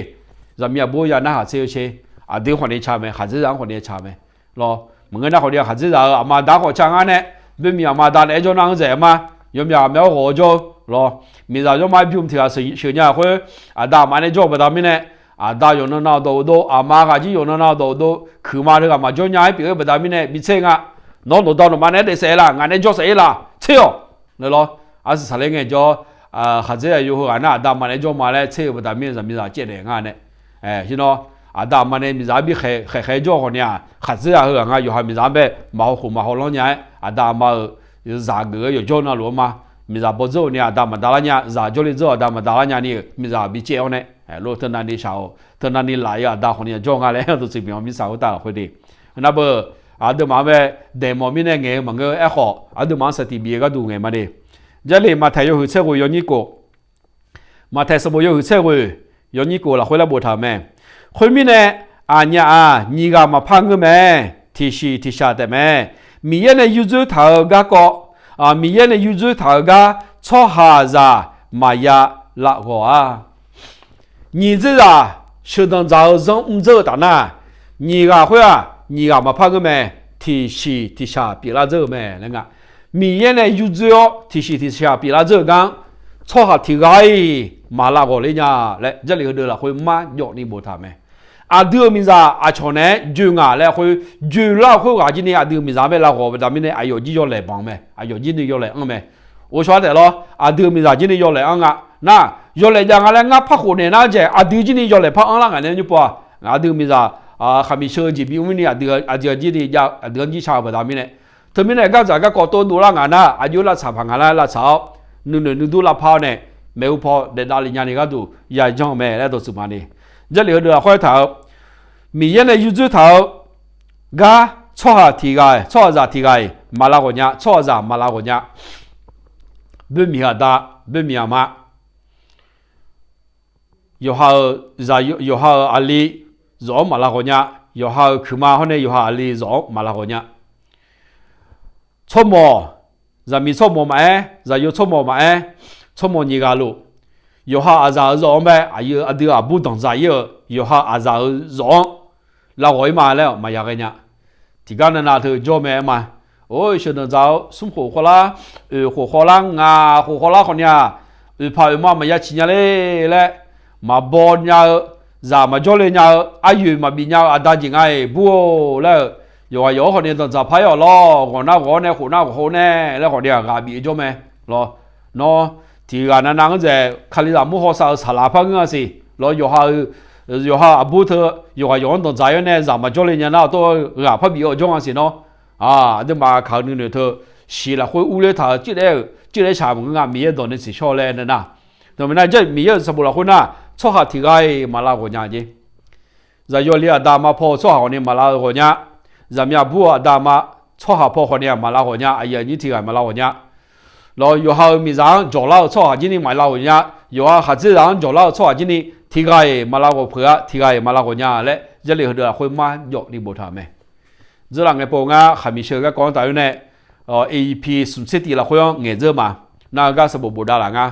Zaqmiq aqbur ya narhaq tser-eu sher. Aqdui khawf ni ca mae, khaqdzerzaq-anr khawf ni ca mae. Lawr, maqngeur nar khawf ni khaqdzerzaq-euq aqma aqda khawf ca ngar nae, boermiq aqma aqda naeq-aer jawr nar-anr dzaeq ma. Yawmyaq aqmyan-anr ghawq-eu jawr-eu lawr. Miqzaq yawrma-aer bymr tiq ghaq sheuq nya khoer, aqda aqma nae jawr-eu baqda mirnae, aqda yawqnan nav dawq-eu dov, aqma ghaq jir yawqnan nav dawq-eu dov, kuiqma teughaq maqjawr nya-aer pyeuf-eu baqda mirnae bi tser nga. Nawr nawqda nawqma nae-aer daef saef-ir laf, ngaq nae jawr saef-ir laf, tser-awq. Lawr, arsiq saqler ngaejawr, khaqdzerzaq yawheu ghaq nar aqda aqma nae jawr ma laer tser-eu baqda mirnae zaqmiqzaq caevnaeq nga nae. Aer, shir nawr, aqda aqma nae miqzaq-anr bi khaeq khaeq jawr-eu khawf ni-aq, khaqdzerzaq heughaq nga yawqha miqzaq-anr bae maqhaw khof maqhaw lanr nya-aer, aqda aqma-euq zaq geuf-eu yawqjawr navluf-anr ma, miqzaq baw dzeur-eu ni aqda maqda lar nya, zaq jawrle dzeur-eu aqda maqda lar nya ni-euq miqzaq bi caev-awr nae, lof teunavni shaq-awq, teunavni laf-ir-eu aqda khawf ni yawqjawr nga laer dawqtsuif byanq mirtsaq khoertav lafkhoer de. Nar beu, aqduimaf-anr bae daeqmawf mirnae ngaeq-eu maqngeur-eu aerkhawf, aqduimaf-anr saqtiq bif-eu gharduq ngaeq ma de. Jarlif Maqtaeq yawhuiq tser ghoeq yawnyir kof, Maqtaeq sanqbof yawhuiq tser ghoeq yawnyir kof lafkhoer laer boftaq-euq mae. Khoermirnae, aqnyaf-aq nyiq ghaq maqpar ngeur mae. Tiqshiq tiqshaq taef mae. Miqyaer nae yurdzoer taq-euq garkawv, Miqyaer nae yurdzoer taq-euq gar tsawrhaqzaq maqya lavghawq-a. Nyiq dzeur zaq sheuqdanq dzaq-eu zanr mr dzeur-eu taf nar, nyiq ghaq khoer-aq nyiq ghaq maqpar ngeur mae. Tiqshiq tiqshaq pyeuflar dzeur-eu mae laer nga. Miqyaer nae yurdzoer-awr tiqshiq tiqshaq pyeuflar dzeur-eu gar-anr, tsawrhaq tiq ghaq-iq maq lavghawq ler nya laer Jarlif heudeuq lafkhoer marjawf ni boftaq-euq mae. Aqdui-euq miqzaq aqcawq naeq-aer joe ngaq laer khoer, joe lar-eu khoerghaq jir ni aqdui-euq miqzaq-anr bae lavghawq baqda mirnae aqyawf jir yawlaeq banq mae, aqyawf jir ni yawlaeq anr mae. Ghovshaw-aer taef lawr, aqdui-euq miqzaq jir ni yawlaeq anr nga. Nar, yawlaeq jav nga laer ngar par khof naeq nar jaeq, aqdui jir ni yawlaeq par anr lar ngaq nae nymr pov-a. Aqdui-euq miqzaq khaqmiq sheu-eu jeq bi mr ni aqdui, aqdui jir ni, aqdui-anr jir sha-eu baqda mirnae, teumirnae gardzaq garkawv tov dovlar ngaq nar, aqjox lavtsaq paq ngaq lar lavtsaq-awr, nuinoeq nuidur lavpar-awr nae, maeqhu paw daef davle nyani gharduq yajanr-eu mae laer dawqtsuif ma ni. Jarlif heudeuq lafkhoer taq-eu, Miqyaer nae yurdzoer taq-eu gar tsawrhaq tiq ghaq, tsawrhaqzaq tiq ghaq-iq maq lavghawq nya, tsawrhaqzaq maq lavghawq nya. Boermiq aqda, boermiq aqma, yawqha-euq zaq, yawqha-euq aqli zawq-anr maq lavghawq nya. Yawqha-euq kuiqma hawr nae yawqha aqli zawq-anr maq lavghawq nya. Tsawrmawq, zaqmiq tsawrmawq maqaer, zaqyo tsawrmawq maqaer, tsawrmawq nyiq ghaq luf, yawqha aqzaq-euq zawq-anr bae aqdui aqbur danqdzaq ir-euq yawqha aqzaq-euq zawq-anr lavghawq ir ma laer maqya ghae nya. Tiqgar navnav teu jawr mae aer ma. Or, sheuqdanq dzaq-eu smr khof khawvlar, oeq khof khawvlar, ngaq khof khawvlar khawf ni-aq, oeqpaq oeqma maqya ciq nya le laer, maqbaw nya-eu, zaq maqjawr le nya-eu, aryoeq maqbif nya-eu aqda jeq nga-iq bur-or laer-euq, yawqghaq yawq-anr khawf ni danqdzaq par-ir-awq lawr. Ghawq nar ghawq-awr nae, khof nar khof-awr nae laer khawf ni-aq ghaq bif-eu jawr mae. Lawr, nawr tiq ghaq navnav-anr dzaeq Kalizaq mur hawsav-eu saqlaq par ngeur-a siq. Lawr, yawqha-eu, yawqha aqbur teu, yawqghaq yawq-anr danqdzaq-ir-awr nae zaq maqjawr le nya nar, awr tov ghaq par bif-awr jawr nga siq nawr. Aqduimaf kaq-eu nuinoeq teu, shiq lafkhoer urler taq-eu cirdaef-euq cirdaef shaq maqngeur nga. Miqyaer dawq nae tsiqshawr laer aernar, dawq mirnae jar Miqyaer-euq sanqbof lafkhoer nar, tsawrhaq tiq ghaq-iq maq lavghawq nya jeq. Zaqyo li aqda aqma paw-eu tsawrhaq khawf ni maq lav-eu ghawq nya. Zaqmiq aqbur-eu aqda aqma tsawrhaq paw khawf ni-aq maq lav ghawq nya. Aqyuif aqnyir tiq ghaq-iq maq lav ghawq nya. Lawr, yawqha-euq miqzaq-anr jawq lar-eu tsawrhaq jir ni maq lav ghawq nya. Yawqha khaqdzerzaq-anr jawq lar-eu tsawrhaq jir ni tiq ghaq-iq maq lav ghawq peuq-a, tiq ghaq-iq maq lav ghawq nya laer Jarlif heudeuq lafkhoer marjawf ni boftaq-euq mae. Dzeurlaf ngae pov ngar khaqmiq sheu garkawv-anr taf-ir nae, AEP smq tser tif lafkhoer-anr ngaeq dzeur ma. Nar-eu gar sanqbof bofdav laf nga.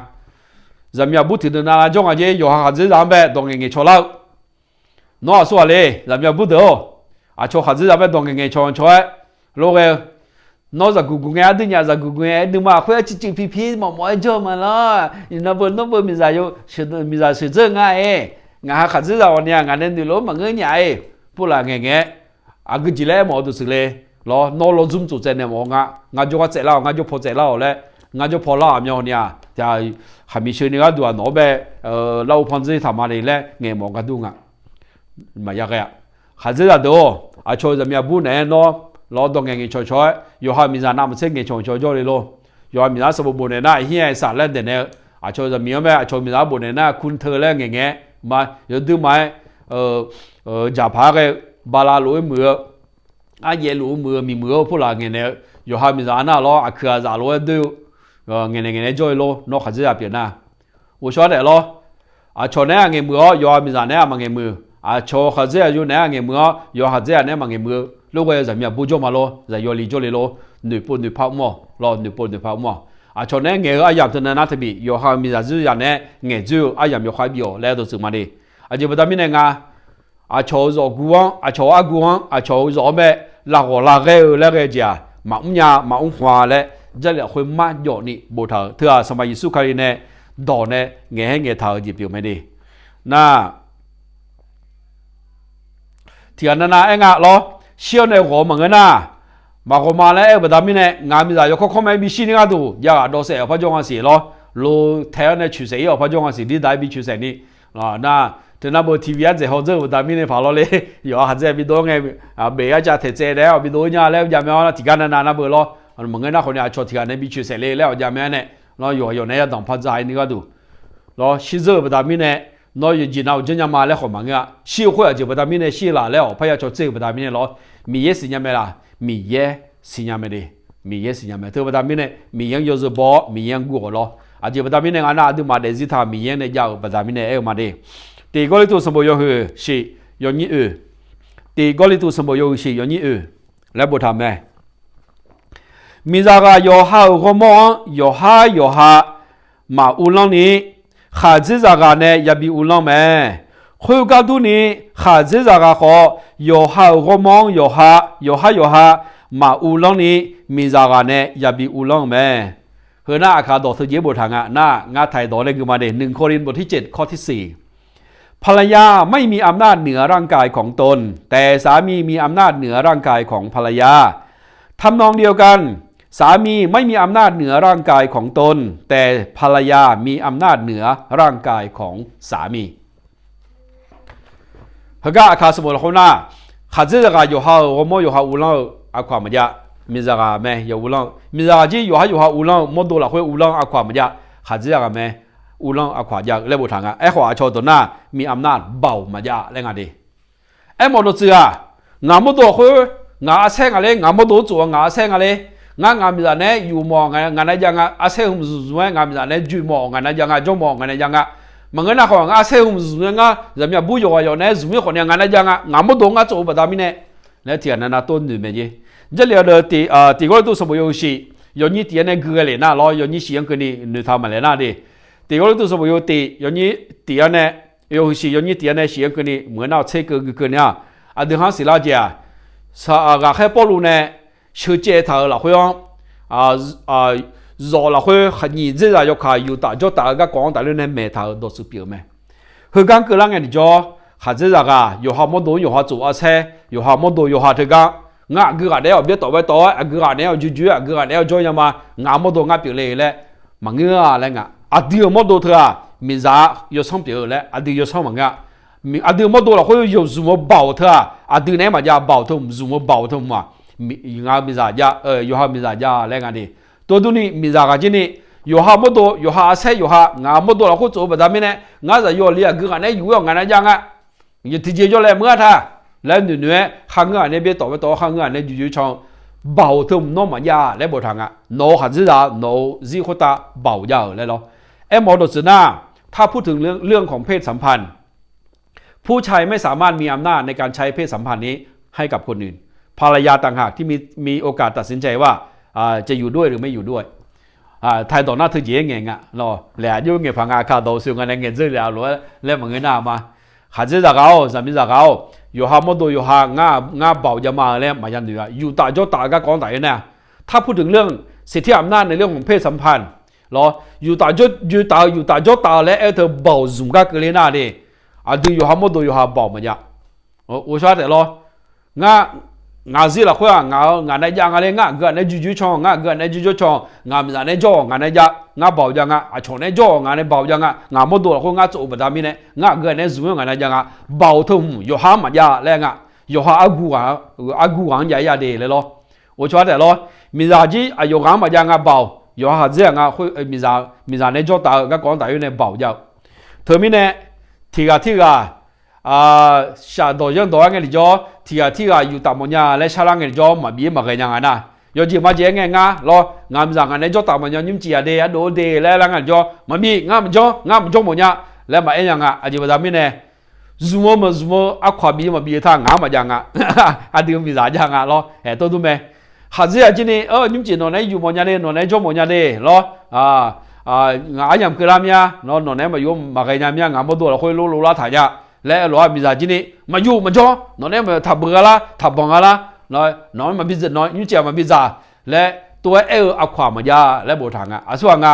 Zaqmiq aqbur tiq deuq navnav jawr nga jer, yawqha khaqdzerzaq-anr bae dawq ngaeq ngaeq cawq lar-eu. Nawr aqsur ghaq le, zaqmiq aqbur deuq-or, aqcawq khaqdzerzaq bae dawq ngaeq ngaeq cawq cawq-aer, lor ghae-eu, nawr zaqguq guq ngae aqdui nya, zaqguq guq ngae aqdui ma khoer-aer civciv pipir mawf mawf-aer jawr ma lawr. Iqnan beu nawr beu miqzaq sheuqdzeur nga-iq, ngaq ha khaqdzerzaq ghawq ni-aq ngaq nae noeqlof-anr maqngeur nya-iq, purlaf ngaeq ngaeq-aer, aqgeu jeq laer aer mawf-eu deuq siq le. Lawr, nawr lawr zmr tsof tsaev naeq mawf-eu nga. Ngar jawrgar tsaevlar-awq, ngar jawr paw tsaevlar-awq laer, ngar jawr paw lar-awq myawq ni-aq, khaqmiq sheu ni gharduq-aq nawq-anr bae lar-eu panzir taq ma le laer ngaeq mawf gar dur nga. Maqya ghae-a. Khaqdzerzaq deuq-or, aqcawq-eu zaqmiq aqbur naeq-aer nawr lawr dawq ngaeq ngaeq cawq cawq-aer, yawqha miqzaq navmaqtser ngaeq cawq cawq jawr le lor. Yawqha miqzaq-anr sanqbof bof naeq nar, aqhir-aer saf laer daeq naeq-eu, aqcawq-eu zaqmiq-anr bae aqcawq-eu miqzaq-anr bof naeq nar, kur teu laer ngaeq ngaeq-aer ma, yawduq ma-aer, jaqpaq-aer ghae-eu, bala lof-aer muiq-eu, aryaev luf-eu muiq-eu miqmuiq-eu purlaf ngaeq naeq-eu, yawqha miqzaq nar lawr aqkuiq aqzaf lof-aer doer-eu, ngaeq naeq ngaeq naeq-aer jawr-e lor. Nawr khaqdzerzaq pyeuf nar, ghovshaw-aer daef lawr. Aqcawq naeq-aer aqngaeq muiq-awr, yawqha miqzaq naeq-aer aqma ngaeq muiq. Aqcawq-eu khaqdzerzaq yawq naeq-aer aqngaeq muiq-awr, yawqha khaqdzerzaq naeq-aer maqngaeq muiq-eu. Lor ghae-eu zaqmiq aqbur jawr ma lor, zaqyo li jawr le lor. Noeqpov noeqpar mr-awq lawr, noeqpov noeqpar mr-awq. Aqcawq naeq-aer ngaeq-eu aryamq teunav nar teumiq, yawqha miqzaq dzoer zaq naeq-aer ngaeq dzoer-eu aryamq yawkhav bif-awq laer dawqtsuif ma de. Aqjeq baqda mirnae nga, aqcawq-eu zawqguv-anr, aqcawq-eu arguv-anr, aqcawq-eu zawq-anr bae lavghawq lavghaer-eu laer ghae-eu jeq-aq, maqmr nya maqmr khmq-a laer, Jarlif lafkhoer marjawf ni boftaq-euq teu-aq, Sanqpaq Yeqsur Kali nae dawq nae ngaeqhaer ngaeqtaq-euq jeq pyeuf mae de. Nar, tiqghaq navnav aer nga lawr, shir-awr nae ghawq-eu maqngeur nar, maqghawq ma laer aer-eu baqda mirnae, ngaq miqzaq yawkawr kawr ma-aer bishir ni gharduq jav ghaq dawv saef-awq par jawr nga siq lawr, lo tae-awr nae coeqsaef ir-awq par jawr nga siq, dirda-aer bi coeqsaef ni. Nar, Teunar beu tiqviq-aer dzaeqhaw dzeur-euq baqda mirnae paq lawr le. Yawqha khaqdzer-a bidov-aer ngae, beq-aer cav taeq tsaev daef-aer-awq bidov-aer nya laer-eu jav mae-awr nar, tiqgar navnav nar beu lawr. Maqngeur nar khawf ni aqcawq tiqghaq nae bi coeq saef le laer-awq jav mae-aer nae, lawr, yawqha yawq nae yadaq par dzaq-ir ni gharduq lawr, shirdzeur-euq baqda mirnae, nawr yawqjeq nav-euq janrnya ma laer khawf maqngeur-a. Shir-eu khoer aqjeq baqda mirnae shir-eu laf laer-awq parya cawtser-euq baqda mirnae lawr, Miqyaer siqnya mae laq? Miqyaer siqnya mae de. Miqyaer siqnya mae. Teu baqda mirnae Miqyaer-anr yawzeu baw-awr Miqyaer-anr guv-awq lawr. Aqjeq baqda mirnae nga nar, aqduimaf daefzir taq Miqyaer nae jav-euq baqda mirnae aer-eu ma de. Tiq Gawrliqtu sanqbof yawhuiq shiq yawnyir oeq. Tiq Gawrliqtu sanqbof yawhuiq shiq yawnyir oeq laer boftaq mae. Miqzaq ghaq yawqha-euq ghawrmawr-anr yawqhar yawqha maquvlanr ni, khaqdzerzaq ghaq nae yabi uvlanr mae. Khoergar durni, khaqdzerzaq ghaq khawf, yawqha-euq ghawrmawr-anr yawqha, yawqhar yawqha maquvlanr ni, miqzaq ghaq nae yabi uvlanr-eu mae. Heu nar aqkaq dawq teujeq boftaq nga nar, ngar taq-iq dawq nae gui ma de, หนึ่งโครินธ์ บทที่เจ็ด ข้อที่สี่ ภรรยาไม่มีอำนาจเหนือร่างกายของตน แต่สามีมีอำนาจเหนือร่างกายของภรรยา ทำนองเดียวกัน สามีไม่มีอำนาจเหนือร่างกายของตน แต่ภรรยามีอำนาจเหนือร่างกายของสามี Heugar aqkaq sanqbof lafkhoer nar, khaqdzerzaq ghaq yawqha-euq ghawrmawr yawqha uvlanr-eu aqkawq-aq maqjav. Miqzaq ghaq mae yawuvlanr-eu, miqzaq ghaq jir yawqhar yawqha uvlanr-eu mawrdo lafkhoer uvlanr-eu aqkawq-aq maqjav. Khaqdzerzaq ghaq mae uvlanr-eu aqkawq-aq jav-eu laer boftaq nga. Aerkhawf aqcawq dawq nar, มีอำนาจ baoq maqjav laer nga de. Aermawf dawqtsuif-aq, ngaq mawrdo lafkhoer ngaq arsaer nga le, ngaq mawrdo-anr tsof-eu ngaq arsaer nga le, ngar ngaq miqzaq naeq-aer yuf mawf ngaq naeq jav nga, arsaer hmq zmq zmq-aer ngaq miqzaq naeq-aer joe mawf ngaq naeq jav nga, jawr mawf ngaq naeq jav nga, maqngeur nar khawf ngar arsaer hmq zmq zmq-aer ngar zaqmiq aqbur yawqghaq yawq naeq-aer zmq-ir khawf ni ngaq naeq jav nga, ngaq mawrdo ngar tsof-eu baqda mirnae laer tiqghaq navnav tov noeq mae jeq. Jarlif-a deuq tiq, tiq Gawrliqtu sanqbof yawhuiq shiq yawnyir tiq-anr nae gui ghae lef nar lawr, yawnyir shiq-anr keuvni noeqtaq maqlaeq nar de. Tiq Gawrliqtu sanqbof yawhuiq tiq yawnyir tiq-anr nae, yawhuiq shiq yawnyir tiq-anr nae shiq-anr keuvni maqngeur nar-awq tser keuv gui keuvni-aq, aqdui khanr siqlar-eu jeq-aq, ghaqkhaer Pawrluv nae sheuqcaev taq-euq lafkhoer-anr, zawf lafkhoer khaqnyiq dzerzaq yawkaq yuf taf jawr taf-eu garkawv-anr tafler nae maeq taq-euq dawqtsuif pyeuf-eu mae. Heugar keuvlar ngae tiqjawr, khaqdzerzaq ghaq yawqha mawrdo-anr yawqha tsof arsaer, yawqha mawrdo yawqha teugar, ngar aqgeu ghaq naeq-aer-awq byaer tawf bae tawf-aer, aqgeu ghaq naeq-aer-awq joe joe-aer, aqgeu ghaq naeq-aer-awq jawr nya ma, ngaq mawrdo ngar pyeufle laer maqngeur-a laer nga. Aqdui-euq mawrdo teu-aq, miqzaq yawsanr pyeuf-eu laer aqdui yawsanr maqngeur-a. Aqdui-euq mawrdo lafkhoer yawzmq-eu baoq teu-aq, aqdui naeq-aer maqjav, baoq teu hmq zmq-eu baoq teu hmq-aq, ngaq-euq miqzaq jav, yawqha-euq miqzaq jav laer nga de. Tov durni miqzaq ghaq jir ni, yawqha mawrdo yawqha arsaer yawqha ngaq mawrdo lafkhoer tsof-eu baqda mirnae, ngar zaqyo li aqgeu ghaq naeq-aer yuf-ir-awq ngaq naeq jav nga. Tiqjeq jawr laer meuq-ar ta laer noeq noeq-aer kharngeur-aq nae byaer tawf bae tawf-awr kharngeur-aq nae joe joe can-eu baoq teu hmq nawr maqjav laer boftaq nga. Nawq-euq khaqdzerzaq nawq-euq zir khoertav baoq jav-euq laer lawr. Aermawf-eu dawqtsuif nar, ถ้าพูดถึงเรื่องของเพศสัมพันธ์ ผู้ชายไม่สามารถมีอำนาจในการใช้เพศสัมพันธ์นี้ให้กับคนอื่น ภรรยาต่างหากที่มี มีโอกาสตัดสินใจว่า จะอยู่ด้วยหรือไม่อยู่ด้วย taq-iq dawq nar teujeq-aer ngaeq nga lawr. Laeq-aq jov ngaeq paq nga, aqkaq dawq-eu siq nga nae ngaeq dzeur le-a lof-aer laer maqngeur nar-a ma. Khaqdzerzaq ghaq-awr, zaqmiqzaq ghaq-awr, yawqha mawrdo yawqha ngar baoq jav ma-eu laer maqya noeq-a. Yuf taf jawr taf-eu garkawv-anr tafler nar, ถ้าพูดถึงเรื่องสิทธิอำนาจในเรื่องของเพศสัมพันธ์ lawr, yuf taf jawr joe taf-eu yuf taf jawr taf-eu laer aer-eu teu baoq zmq gar keuvle nar de. Aqdui yawqha mawrdo yawqha baoq maqjav. Ghovshaw taef lawr. Ngar, ngaq zir lafkhoer-aq ngaq-eu ngaq naeq jav nga le, ngar aqgeu ghaq naeq-aer joe joe can, ngar aqgeu ghaq naeq-aer joe joe can, ngaq miqzaq naeq-aer jawr-awq ngaq naeq jav, ngar baoq jav nga, aqcawq naeq-aer jawr-awq ngaq nae baoq jav nga, ngaq mawrdo lafkhoer ngar tsof-eu baqda mirnae ngar aqgeu ghaq naeq-aer zmq-ir-awq ngaq naeq jav nga, baoq teu hmq yawqha-anr maqjav laer nga. Yawqha argu ghaq-anr jav-ir-a de laer lawr. Ghovshaw taef lawr. Miqzaq jir aqyawf ghaq-anr maqjav nga baoq, yawqha khaqdzer-aq nga khoer, miqzaq naeq-aer jawr taf-eu garkawv-anr tafler nae baoq jav-eu. Teumirnae, tiqghaq tirghaq shafdawq yanrdawq-aer ngae tiqjawr, tiqghaq tirghaq yuf taf mawfnya laer sharlar ngae tiqjawr maqbif-ir maqghae nya nga nar, yawjeq majeq-aer ngae ngar lawr, ngaq miqzaq ngaq naeq-aer jawr taf mawfnya nymrcif-a de, ardov-eu de laer lar ngae tiqjawr maqbif, ngar maqjanr, ngar maqjawr mawfnya laer maqaer nya nga. Aqjeq baqda mirnae, zmq-eu maqzmq-eu aqkawq-aq bif maqbif-eu ta ngaq-anr maqjav nga. Aqdui-eu miqzaq jav nga lawr, aer tov dur mae. Khaqdzer-aq jir ni, nymrcif nawq naeq-aer yuf mawfnya de, nawq naeq-aer jawr mawfnya de lawr. Ngaq aryamq keuvlar mir-a, nawq naeq-aer maqyuf maqghae nya mir-a, ngaq mawrdo lafkhoer lor lor lar taq nya laer aer lof-aer miqzaq jir ni, maqyuf maqjawr, nawq naeq-aer maqtaq beuq gha lar, taq banq gha lar, nawq-anr maqbi, nawq nymrcif-aq maqbi dzaq laer tov-aer aer-eu aqkawq-aq maqjav laer boftaq nga. Aqsurghaq nga,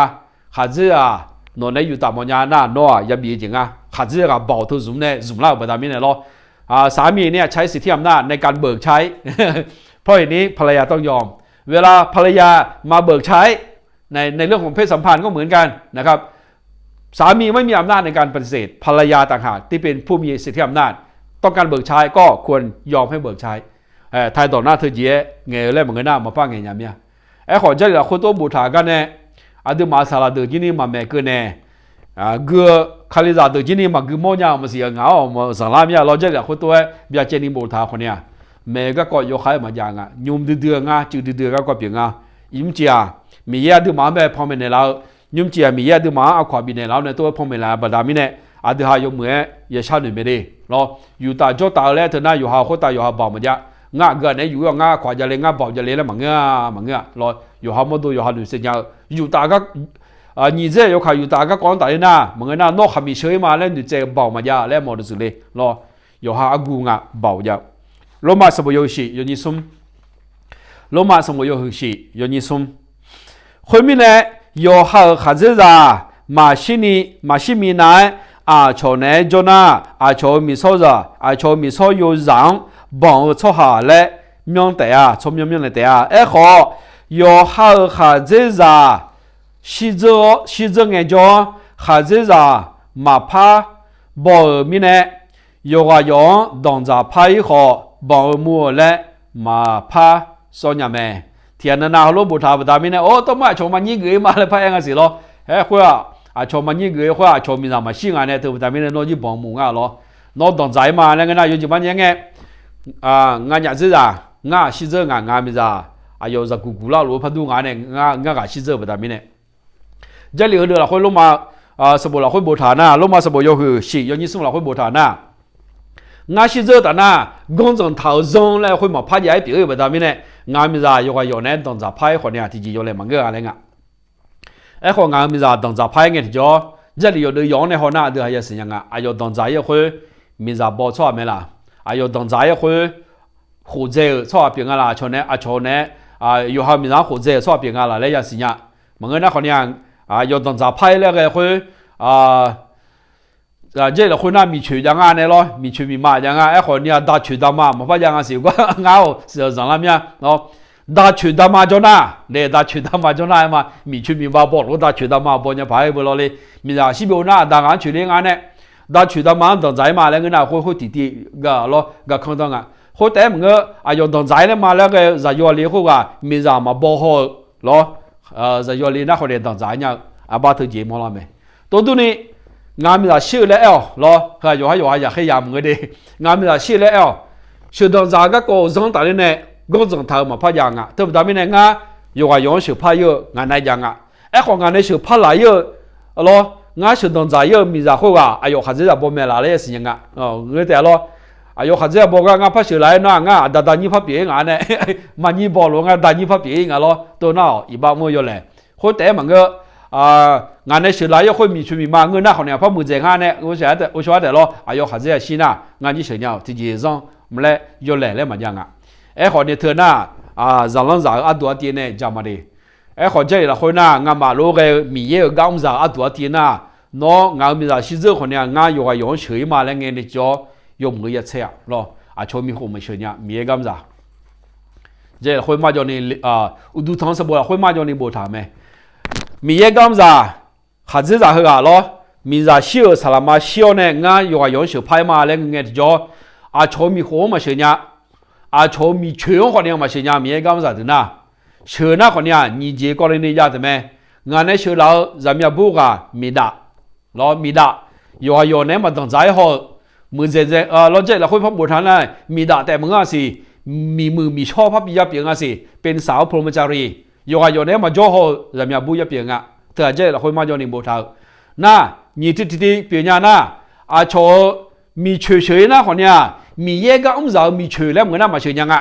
khaqdzer-aq nawq naeq-aer yuf taf mawfnya nar nawr-aq yabif-eu jeq nga. Khaqdzer ghaq baoq teu zmq nae zmq lar-euq baqda mirnae lawr. สามีเนี่ยใช้สิทธิอำนาจในการเบิกใช้ เพราะเหตุนี้ภรรยาต้องยอม เวลาภรรยามาเบิกใช้ในเรื่องของเพศสัมพันธ์ก็เหมือนกันนะครับ สามีไม่มีอำนาจในการปฏิเสธ ภรรยาต่างหากที่เป็นผู้มีสิทธิอำนาจ ต้องการเบิกใช้ก็ควรยอมให้เบิกใช้ ไทยดอกหน้าเธอเจียะ ngaeq-eu laer maqngeur nar maqpar ngaeq nya mir-a. Aerkhawf Jarlif lafkhoer tov boftaq gar nae, aqduimaf-euq saqlaq deuq jir ni maqmaeq keuv nae, gui-eu Kalizaq deuq jir ni maqgui mawr nya-eu maqsiq-eu ngaq-awr maqzanq lar mir-a lawr. Jarlif lafkhoer tov-aer byacaevni boftaq khawf ni-aq, maeq-eu garkawv yawkhav-aer maqjav nga. Nymr duidui-eu ngar, cuiv duidui-eu garkawv pyeuf nga. Nymrcif-aq, Miqyaer aqduimaf-anr bae panmaeq naeqlaf-eu, nymrcif-aq Miqyaer aqduimaf-anr aqkawq-aq bifnaeq laf-awr nae tov-aer panmaeq laf-eu baqda mirnae, aqdui ha yawmuiq-aer yashar noeq mae de lawr. Yuftav jawrtaf-eu laer teu nar yawqha khoertav yawqha baoq maqjav. Ngar aqgeu-aq naeq-aer yuf-ir-awq, ngar aqkawq-aq javle, ngar baoq javle laer maqngeur-a, maqngeur-a lawr. Yawqha mawrdo yawqha noeqtsaev nya-eu yuftav gar, nyiq dzaer yawkaq yuftav garkawv-anr tafler nar maqngeur nar nawr khaqmiq sheu-ir ma laer noeqtsaev-eu baoq maqjav laer mawq-eu deuq tsuif le lawr. Yawqha argu nga baoq jav-eu. Lormav sanqbof yawhuiq shif yawnyir smr. Lormav sanqbof yawhuiq shif yawnyir smr. Khoermirnae, yawqha-euq khaqdzerzaq maqshirni, maqshir minav-aer aqcawq naeq-aer jawr nar, aqcawq-euq miqsawrzaq, aqcawq-euq miqsawr yozaq-anr banq-eu tsawrhaq laer myanr taef-a, tsawrmyanr myanr naeq taef-a. Aerkhawf, yawqha-euq khaqdzerzaq shirdzeur-awr, shirdzeur ngaejawr-awr, khaqdzerzaq maqpar baw-euq mirnae, yawqghaq yawq-anr danqdzaq par-ir khawf, banq-eu mur-eu laer maqpar sawr nya mae. Tiqghaq navnav heulof boftaq-eu baqda mirnae, or, tawrmar aqcawq maqnyir geuf-ir ma laer paraer nga siq lawr. Aerkhoer-aq, aqcawq maqnyir geuf-ir khoer-aq, aqcawq miqzaq maqshir nga nae teu baqda mirnae nawr jir banq mur nga lawr. Nawr danqdzaq-ir ma laer ngeur nar yawjeq mar nyaer ngae, nganyaf dzerzaq, ngar-aq shirdzeur ngaq, ngaq miqzaq aqyawf zaqguq guq lar lof-eu par dur nga nae, ngar ghaq shirdzeur-eu baqda mirnae. Jarlif heudeuq lafkhoer Lormav sanqbof lafkhoer boftaq nar, Lormav sanqbof yawhuiq shif yawnyir smr lafkhoer boftaq nar, ngar shirdzeur taf nar, ganrdzanq taq-euq zanr laer khoer maqpar jav-aer pyeuf-ir-eu baqda mirnae, ngaq miqzaq yawqghaq yawq naeq-aer danqdzaq par-ir khawf ni-aq tiqjeq yawlaeq maqngeur-a laer nga. Aerkhawf ngaq-euq miqzaq danqdzaq par-aer ngae tiqjawr, Jarlif yawqdeuq yawq-anr nae haw nar aqdui ha yasiq nya nga. Aqyawf danqdzaq-ir-eu khoer miqzaq baw tsawrhaq mae laf. Aqyawf danqdzaq-ir-eu khoer khofdzae-euq tsawrhaq pyeuf nga laf. Aqcawq nae, aqcawq nae, yawqha-euq miqzaq-anr khofdzae-euq tsawrhaq pyeuf nga laf laer yasiq nya. Maqngeur nar khawf ni-aq, yawf danqdzaq par-ir laer ghae khoer, Jarlif lafkhoer nar miqcoeq jav nga nae lawr, miqcoeq miqma jav nga. Aerkhawf ni-aq dacoeq dama maqpar jav nga siq gar ngar-awq siq-awq zanqlar mir-a. Dacoeq dama jawr nar, dacoeq dama jawr nar-aer ma, miqcoeq miqma baw lof-aer dacoeq dama baw nya paq-aer beu lawr le. Miqzaq shir byov nar aqda ngaq-anr coeq ler nga nae, dacoeq dama-anr danqdzaq-ir ma laer ngeur nar khoer khoer tiqtiv ga lawr ga kanr danr nga. Khoer taef-aer maqngeur, aqyawf danqdzaq-ir laer ma laer ghae-eu zaqyo aqli khoerghaq miqzaq maqbaw haw-eu lawr. Zaqyo aqli nar khawf nae danqdzaq-ir nya-eu arbar teujeq mawrlar mae. Tov durni, ngaq miqzaq shir-eu laer aer-awq lawr. Heu-aq yawqha yawqha yaqkhaer ya maqngeur de. Ngaq miqzaq shir-eu laer aer-awq. Sheuqdanq dzaq-eu garkawv-euq zanr tafler nae ganrdzanq taq-eu maqpar jav nga. Teu baqda mirnae ngar yawqghaq yawq-anr sheuqpar-ir-eu ngaq nae jav nga. Aerkhawf ngaq nae sheuqpar laf-ir-eu lawr, ngar sheuqdanq dzaq-ir-eu miqzaq khoerghaq aqyawf khaqdzerzaq baw mae laf laer yasiq nya nga. Ngeur taef-a lawr. Aqyawf khaqdzerzaq baw gar ngar par sheuq laf-aer nar ngar aqda da nyir par pyeuf-ir nga nae, maqnyir baw lof-aer ngar da nyir par pyeuf-ir nga lawr. Tov nar-awq iqbax mr-eu yawlaeq. Khoer taef-aer maqngeur, ngaq nae sheuq laf-ir-eu khoer miqcoeq miqma ngeur nar khawf ni-aq par muiqdzaeq nga nae, ghovshaw-aer taef lawr. Aqyawf khaqdzerzaq shir nar ngar jir sheuq nya-awq tiqjeq zanr mq laer yawlaeq laer maqjav nga. Aerkhawf ni teu nar, zaqlanr zaq-eu arduq artiv nae jaq ma de. Aerkhawf Jarlif lafkhoer nar ngamaf lof-aer ghae-eu Miqyaer-euq gar mr zaq-eu arduq artiv nar, nawr ngaq-euq miqzaq shirdzeur khawf ni-aq ngar yawqghaq yawq-anr sheuq-ir ma laer ngae nae jawr, yawmuiq-eu ya tser-aq lawr, aqcawq-eu miqkhof maqsheuq nya Miqyaer gar mr zaq. Jarlif lafkhoer marjawv ni, uqduq tanq-anr sanqbof lafkhoer marjawv ni boftaq-euq mae. Miqyaer gar mr zaq, khaqdzerzaq heughaq lawr, miqzaq shir-euq saqlaqma shir-awr nae ngar yawqghaq yawq-anr sheuqpar-ir ma laer ngae tiqjawr, aqcawq-eu miqkhof-anr maqsheuq nya. Aqcawq-eu miqcoeq-anr khawf ni-aq maqsheuq nya Miqyaer gar mr zaq deuq nar. Sheuq nar khawf ni-aq nyiq jeq kawv le ni jav taef mae. Ngaq nae sheuq laf-eu zaqmiq aqbur ghaq miqdaf lawr, miqdaf, yawqghaq yawq naeq-aer maqdanqdzaq-aer haw-eu, muiqdzaeq dzae lawr. Jarlif lafkhoer par boftaq nar, miqdaf taef maqngeur-a siq, miqmuiq miqshawr par bi ya pyeuf nga siq, เป็นสาวพรหมจารี yawqghaq yawq naeq-aer maqjawr haw-eu zaqmiq aqbur ya pyeuf nga. Teu-aq Jarlif lafkhoer marjawv ni boftaq-eu nar, nyiq tui tiqtiv pyeuf nya nar, aqcawq-eu miqcoeq sheuq-ir nar khawf ni-aq Miqyaer gar mr zaq-eu miqcoeq laer maqngeur nar maqsheuq nya nga.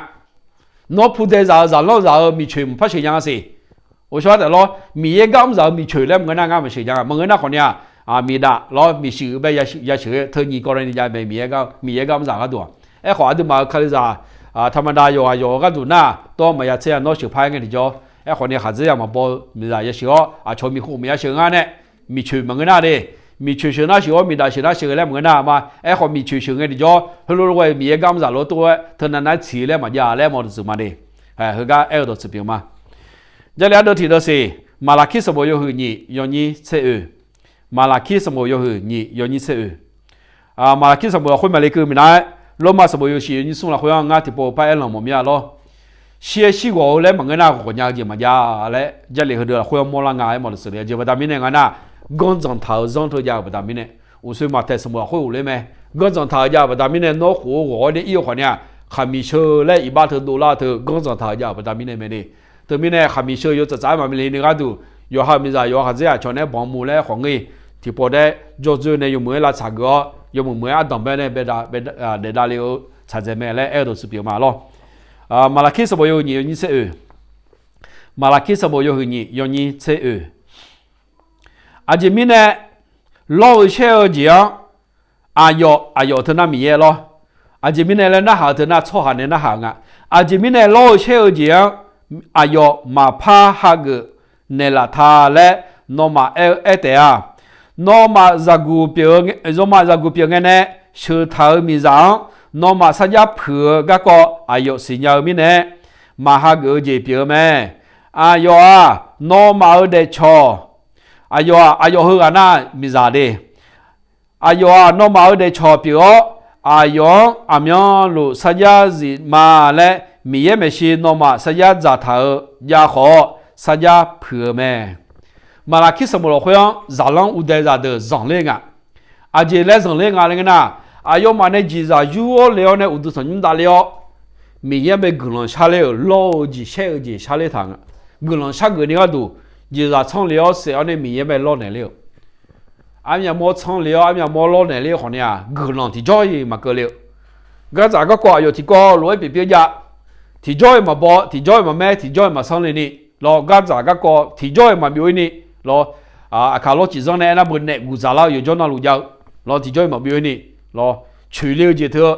Nawr pudae zaq-eu zaqlanr zaq-eu miqcoeq maqpar sheuq nya nga siq. Ghovshaw-aer taef lawr, Miqyaer gar mr zaq-eu miqcoeq laer maqngeur nar ngar maqsheuq nya nga. Maqngeur nar khawf ni-aq, miqdaf lawr miqshuif-eu bae yasheuq-eu teu nyiq kawv le ni jav mae. Miqyaer gar mr zaq gharduq-aq, aerkhawf aqduimaf-euq Kalizaq ธรรมดา yawqghaq yawq-eu gharduq nar tawr maqya tser-a. Nawr sheuqpar-aer ngae tiqjawr, aerkhawf ni khaqdzerzaq maqbaw-eu miqzaq yasheuq-awr aqcawq miqkhof maqya sheuq nga nae, miqcoeq maqngeur nar de. Miqcoeq sheuq nar sheuq-awr miqdaf sheuq nar sheuq laer maqngeur nar ma. Aerkhawf miqcoeq sheuq ngae tiqjawr heulof lof ghae Miqyaer gar mr zaq lof-aer tov-aer teunav nar-aer tsiq laer maqjav laer mawr-eu dawqtsuif ma de. Heugar aer-eu dawqtsuif pyeuf ma. Jarlif ardeuv tiq deuv siq, Maqlaqkir sanqbof yawhuiq nyiq yawnyir tser oe. Maqlaqkir sanqbof yawhuiq nyiq yawnyir tser oeq. Maqlaqkir sanqbof lafkhoer maqle keuv minav-aer, Lormav sanqbof yawshiq yawnyir smr lafkhoer-anr ngar tiqpov par aer lanq mawf mir-a lawr. Shir-aer shir ghawq-eu laer maqngeur nar, ghawqnya-eu jeq maqjav laer Jarlif heudeuq lafkhoer-anr mawrlar nga-aer mawq lafseuq le. Aqjeq baqda mirnae nga nar, ganrdzanq taq-euq zanr teu jav-euq baqda mirnae, uqsoe maqtaeq sanqbof lafkhoer ghofler mae. Ganrdzanq taq-euq jav-euq baqda mirnae nawr khof-eu ghawq-awr nae ir-eu khawf ni-aq, khaqmiq sheu laer iqbax teu dovlar-eu teu ganrdzanq taq-euq jav-euq baqda mirnae mae le. Teumirnae khaqmiq sheu yawtsaf tsaf-aer maqbi le ni gharduq, yawqha-euq miqzaq yawqha khaqdzer aqcawq nae-aer banq muq laer khawf ngeur-ir. Tiqpov daer jawr dzoer nae yawmuiq-aer lavtsaq geuf-awr, yawmuiq muiq-aer ardanq bae nae daefdav le-eu tsaqdzaeq mae laer aer-eu dawqtsuif pyeuf ma lawr. Maqlaqkir sanqbof yawhuiq nyiq yawnyir tser oeq. Maqlaqkir sanqbof yawhuiq nyiq yawnyir tser oeq. Aqjeq mirnae lawr-eu shaer-eu jeq-anr aqyawf, aqyawf teu nar Miqyaer lawr. Aqjeq mirnae laer narhaq-eu teu nar tsawrhaq nae narhaq-eu nga. Aqjeq mirnae lawr-eu shaer-eu jeq-anr aqyawf maqpar hageuf naeqlaf ta laer nawmaf aer-eu aer taef-a. Nawmaf zaqguq pyeuf-eu, nawmaf zaqguq pyeuf ngae nae sheuq taq-euq miqzaq-anr nawmaf sarjax puiq-eu garkawv aqyawf siqnya-eu mirnae, maqhageuf-eu jeq pyeuf-eu mae. Aqyawf-aq, nawmaf-euq daefcawq, aqyawf-aq, aqyawf heughaq nar miqzaq de. Aqyawf-aq, nawmaf-euq daefcawq pyeuf-awr, aqyawf-anr aqmyanluf sarjax zif ma laer Miqyaer maeqshi nawmaf sarjax dzaqtaq-eu jav khawf-awr sarjax puiq-eu mae. Maqlaqkir sanqbof lafkhoer-anr zaqlanr uvdae zaqdeuq zanqler nga. Aqjeq laer zanqler nga laer ngeur nar, aqyawfmaf nae jeqzaq yur-awr le-awr nae uqduq tanqnymr davler-awr, Miqyaer bae guiqlanq sharler-euq lawr-eu jeq shaer-eu jeq sharler taq nga. Guiqlanq shargeuf ni gharduq jeqzaq tsanr le-awr saef-awr nae Miqyaer bae lawrnaeq ler-euq. Armyaq mawr tsanr le-awr armyaq mawr lawrnaeq ler-eu khawf ni-aq, guiqlanq tiqjawr-iq maqkeuv le-eu. Gardzaq garkawv aqyawf tiqkawv lof-aer pyeuf pyeuf jav. Tiqjawr-iq maqbaw, tiqjawr-iq maqmaer, tiqjawr-iq maqsanr le ni lawr. Gardzaq garkawv tiqjawr-iq maqbyov-ir ni lawr. Aqkaq lawr cifzanr nae aernar beu naef guq dzaqlar-eu yawqjawr navluf jav-eu lawr, tiqjawr-iq maqbyov-ir ni lawr. Coeqle-eu jeq teu-eu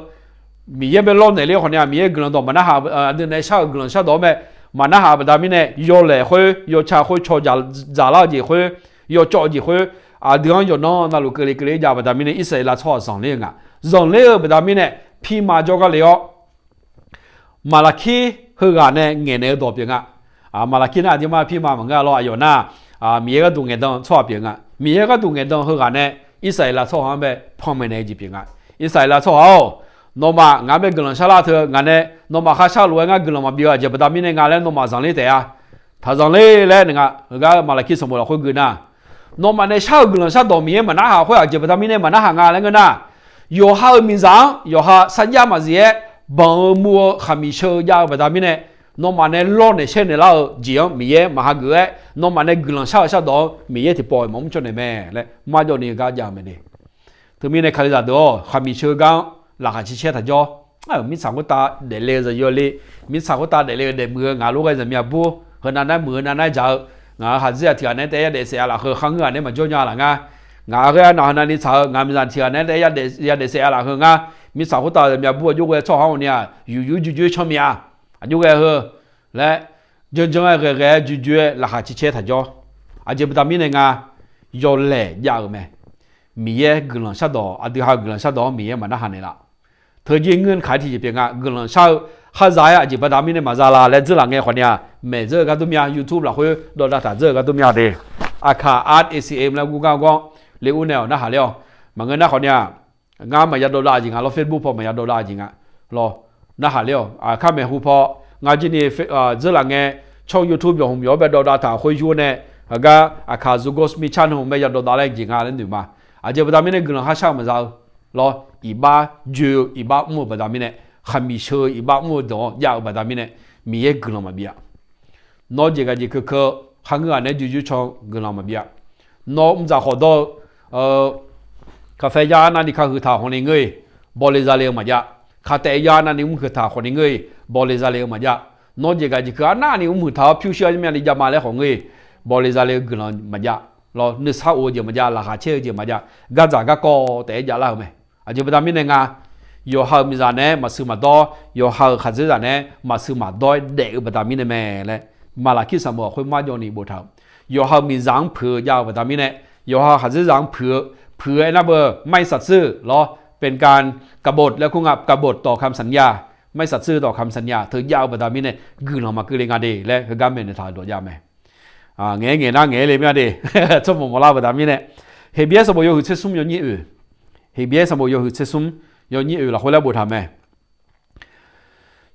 Miqyaer bae lawrnaeq ler khawf ni-aq, Miqyaer guiqlanq dawq maqnarhaq, aqdui nae shar-euq guiqlanq shardawq-anr mae maqnarhaq-eu baqda mirnae, yawlaeq khoer, yawtsaq khoer, caw dzaqlar-eu jeq khoer, yawcawv-eu jeq khoer, aqdui-anr yawqnan navluf keuvle keuvle-ir jav-eu baqda mirnae, Irsaqleqlav tsawrhaq zanqler-eu nga. Zanqler-euq baqda mirnae, pirma jawrgar le-awr, Maqlaqkir heughaq nae ngaeqnaeq-eu dawq pyeuf nga. Maqlaqkir nar aqdirmar pirma maqngeur-a lawr, aqyawf nar Miqyaer gharduq ngaeqdan-eu tsawrhaq pyeuf nga. Miqyaer gharduq ngaeqdan heughaq nae Irsaqleqlav tsawrhaq-anr bae panmaeq naeq-eu jeq pyeuf nga. Irsaqleqlav tsawrhaq-or, nawmaf ngaq-anr bae guiqlanq sharlar teu ngaq nae nawmaf kharshar lof-aer ngar guiqlanq maqbif-eu aqjeq baqda mirnae nga laer nawmaf zanqler taef-a. Taq zanqler laer nga. Heugar Maqlaqkir sanqbof lafkhoer gui nar, nawmaf nae shar-euq guiqlanq shardawq Miqyaer maqnarhaq khoer aqjeq baqda mirnae maqnarhaq nga laer ngeur nar, yawqha-euq miqzaq-anr yawqha sarjax maqzif-aer banq-eu muv-eu khaqmiq sheu jav-eu baqda mirnae, nawmaf nae lawrnaeq shaernaeq lar-eu jeq-anr Miqyaer maqhageuf-aer, nawmaf nae guiqlanq shar-eu shardawq-anr Miqyaer tiqpawf-iq maqmr cawv naeq mae laer marjawv ni gar jav-eu mae de. Teumirnae kalizaq deuq-awr, khaqmiq sheu gar-anr laqkhaq caer caer taq jawr. Mirtsaq khoertav daefle-eu zaqyo le, mirtsaq khoertav daefle-eu daefmuiq-eu ngaq lof ghae zaqmyav bur, heunav nar muiq heunav nar dzaq-eu, ngaq-euq khaqdzer-aq tiq ghaq nae taef-aer yadaef saef-a laf heu kharngeur ghaq nae maqjawr nya laf ngar. Ngaq-euq ghae-a nav heunav ni tsaq-eu ngaq miqzaq tiq ghaq nae taef-aer yadaef saef-a laf heu ngar. Mirtsaq khoertav zaqmyav bur aqjox ghae tsawrhaq-anr ni-aq, yuqyur jujoer canr mya. Aqjox ghae heu laer, janrjanr-aer ghae ghae-aer jujoer-aer laqkhaq caer caer taq jawr. Aqjeq baqda mirnae nga, yawlaeq jav-euq mae. Miqyaer guiqlanq shardawq, aqdui ha-eu guiqlanq shardawq-anr Miqyaer maqnarhaq naeqlaf. Teujir ngeur kaq-aer tiqjeq pyeuf nga, guiqlanq shar-eu khar za-aer aqjeq baqda mirnae maqza la laer dzeurlaf ngae khawf ni-aq, maeq dzeur-eu gar dur mya, YouTube lafkhoer dawvdav taq dzeur-eu gar dur mya de. Aqkaq Art A C M laer gur gar gawr le ur nae-awq narhaq ler-awq. Maqngeur nar khawf ni-aq, ngar maqya dawvdav jeq nga lawr, Facebook paw maqya dawvdav jeq nga lawr. Narhaq ler-awq. Aqkar maeqhu paw ngar jir ni dzeurlaf ngae, tsawr YouTube yawq hmq yawq-anr bae dawvdav taq khoer yur nae, heugar aqkaq Zogos Miqcar nmr mae ya dawvdav laer jeq nga laer noeq ma. Aqjeq baqda mirnae guiqlanq khar shar-eu maqza-eu lawr, iqbax joe-eu iqbax mr-eu baqda mirnae, khaqmiq sheu-eu iqbax mr-eu dawq-anr jav-eu baqda mirnae, Miqyaer guiqlanq maqbif-a. Nawr jeq ghaq jeq keuv keuv kharngeur ghaq nae jujoer can guiqlanq maqbif-a. Nawr mrdzaq khawf dawr-eu, kaqfae ya arnavni ka huiq taq hawq ni ngeur-iq, bawle zale-eu maqjav. Kaqtaef ya arnavni mrhuiq taq khawq ni ngeur-iq, bawle zale-eu maqjav. Nawr jeq ghaq jeq keuv arnavni mrhuiq taq-awr pyurshuir armyavni javma laer khawf ngeur-iq, bawle zale-eu guiqlanq maqjav. Lawr, nuisar of-eu jeq maqjav, laqkhaq caer-eu jeq maqjav, gardzaq garkawv taef-aer javlar-eu mae. Aqjeq baqda mirnae nga, yawqha-euq miqzaq naeq-aer maqsiq maqdawr, yawqha-euq khaqdzerzaq naeq-aer maqsiq maqdawr-aer daef-eu baqda mirnae mae laer, Maqlaqkir sanqbof khoermar jawv ni boftaq-euq. Yawqha-euq miqzaq-anr puiq-eu jav-eu baqda mirnae, yawqha khaqdzerzaq-anr puiq-eu, puiq-eu aernar beu ไม่สัตย์ซื่อ lawr, เป็นการกบฏ laer kur nga, กบฏต่อคำสัญญา ไม่สัตย์ซื่อต่อคำสัญญา teu jav-eu baqda mirnae guiqlanq maqkeuv le nga de laer heugar maeqnaeq taq-euq dawq jav mae. Ngaeq-aer ngaeq nar ngaeq-aer le mya de. Tsawrmawq mawqlar baqda mirnae, Heqbyaer sanqbof yawhuiq tser smr yawnyir oeq, Heqbyaer sanqbof yawhuiq tser smr yawnyir oeq lafkhoer laer boftaq mae.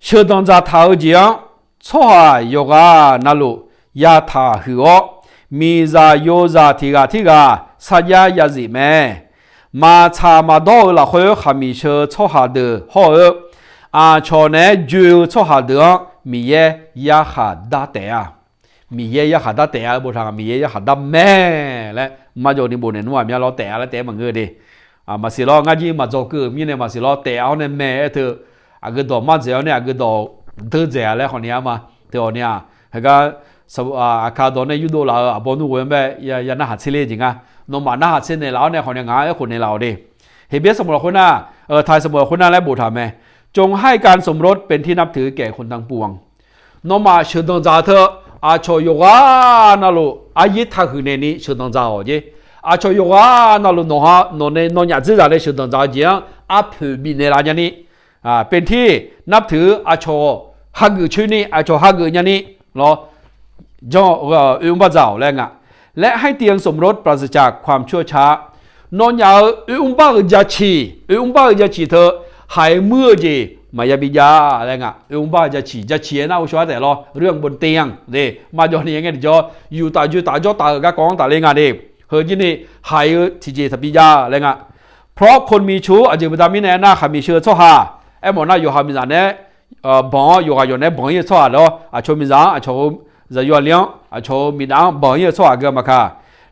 Sheuqdanq dzaqtaq-eu jeq-anr tsawrhaq yawqghaq navluf yataq huiq-awr, miqzaq yozaq tiq ghaq tirghaq sarjax yazif mae. Maqtsaq maqdawr-eu lafkhoer khaqmiq sheu-eu tsawrhaq deuq hawr-eu, aqcawq naeq-aer joe-eu tsawrhaq deuq-anr Miqyaer yarkhaq dar taef-a. Miqyaer yarkhaq dar taef-a boftaq nga, Miqyaer yarkhaq dar mae laer marjawv ni bofnaeq nmr-aq mya lawr taef-a laer taef-aer maqngeur de. Maqsiq lawr, ngar jir maqdzaw keuv-euq mirnae maqsiq lawr, taef-a hawr nae mae aer teu, aqgeu dawq mardzaeq-awr nae aqgeu dawq deur dzaeq-a laer khawf ni-a ma. Teu awq ni-aq, heugar aqkaq dawq nae yurdov laf-euq aqbawr nmr ghoe-anr bae ya narhaq tser ler jeq nga. Nawmaf narhaq tser naeqlaf-awr nae khawf ni ngaq-anr aerkhof naeqlaf-awq de. Heqbyaer sanqbof lafkhoer nar, taq sanqbof lafkhoer nar laer boftaq mae. จงให้การสมรสเป็นที่นับถือแก่คนทั้งปวง Nawmaf sheuqdanq dzaq teu, aqcawq yawqghaq navluf aryaer taqhuiq naeqni sheuqdanq dzaq-awq jeq. Aqcawq yawqghaq navluf nawq-a, nawq nae nawnyaf dzerzaq nae sheuqdanq dzaq-eu jeq-anr arpoeq bifnaeq laf nyani, เป็นที่นับถือ aqcawq hageuf coer ni, aqcawq hageuf nyani lawr, janr-eu oermr bar dzaq-awq laer nga. และให้เตียงสมรสปราศจากความชั่วช้า Nawnyaf-euq oermr bar-euq jaciq, oermr bar-euq jaciq teu haiq muir-eu jeq maqya bijav laer nga. Oermr bar-eu jaciq, jaciq aernar ghovshaw-aer taef lawr, เรื่องบนเตียง de, marjawv ni ya ngae tiqjawr yuftaf joetaf jawrtaf-euq garkawv-anr tafler nga de. Heu jir ni haiq-eu tiqjeq taqbi jav laer nga. เพราะคนมีชู้ aqjeq baqda mirnae aernar khaqmiq sheu-eu tsawrhaq, aermawf nar yawqha miqzaq naeq-aer banq-awr yawqghaq yawq naeq-aer banq-ir-eu tsawrhaq lawr, aqcawq miqzaq-anr aqcawq-eu zaqyo aqli-anr aqcawq-eu miqdaf-anr banq-ir-eu tsawrhaq geu-a maqkaq.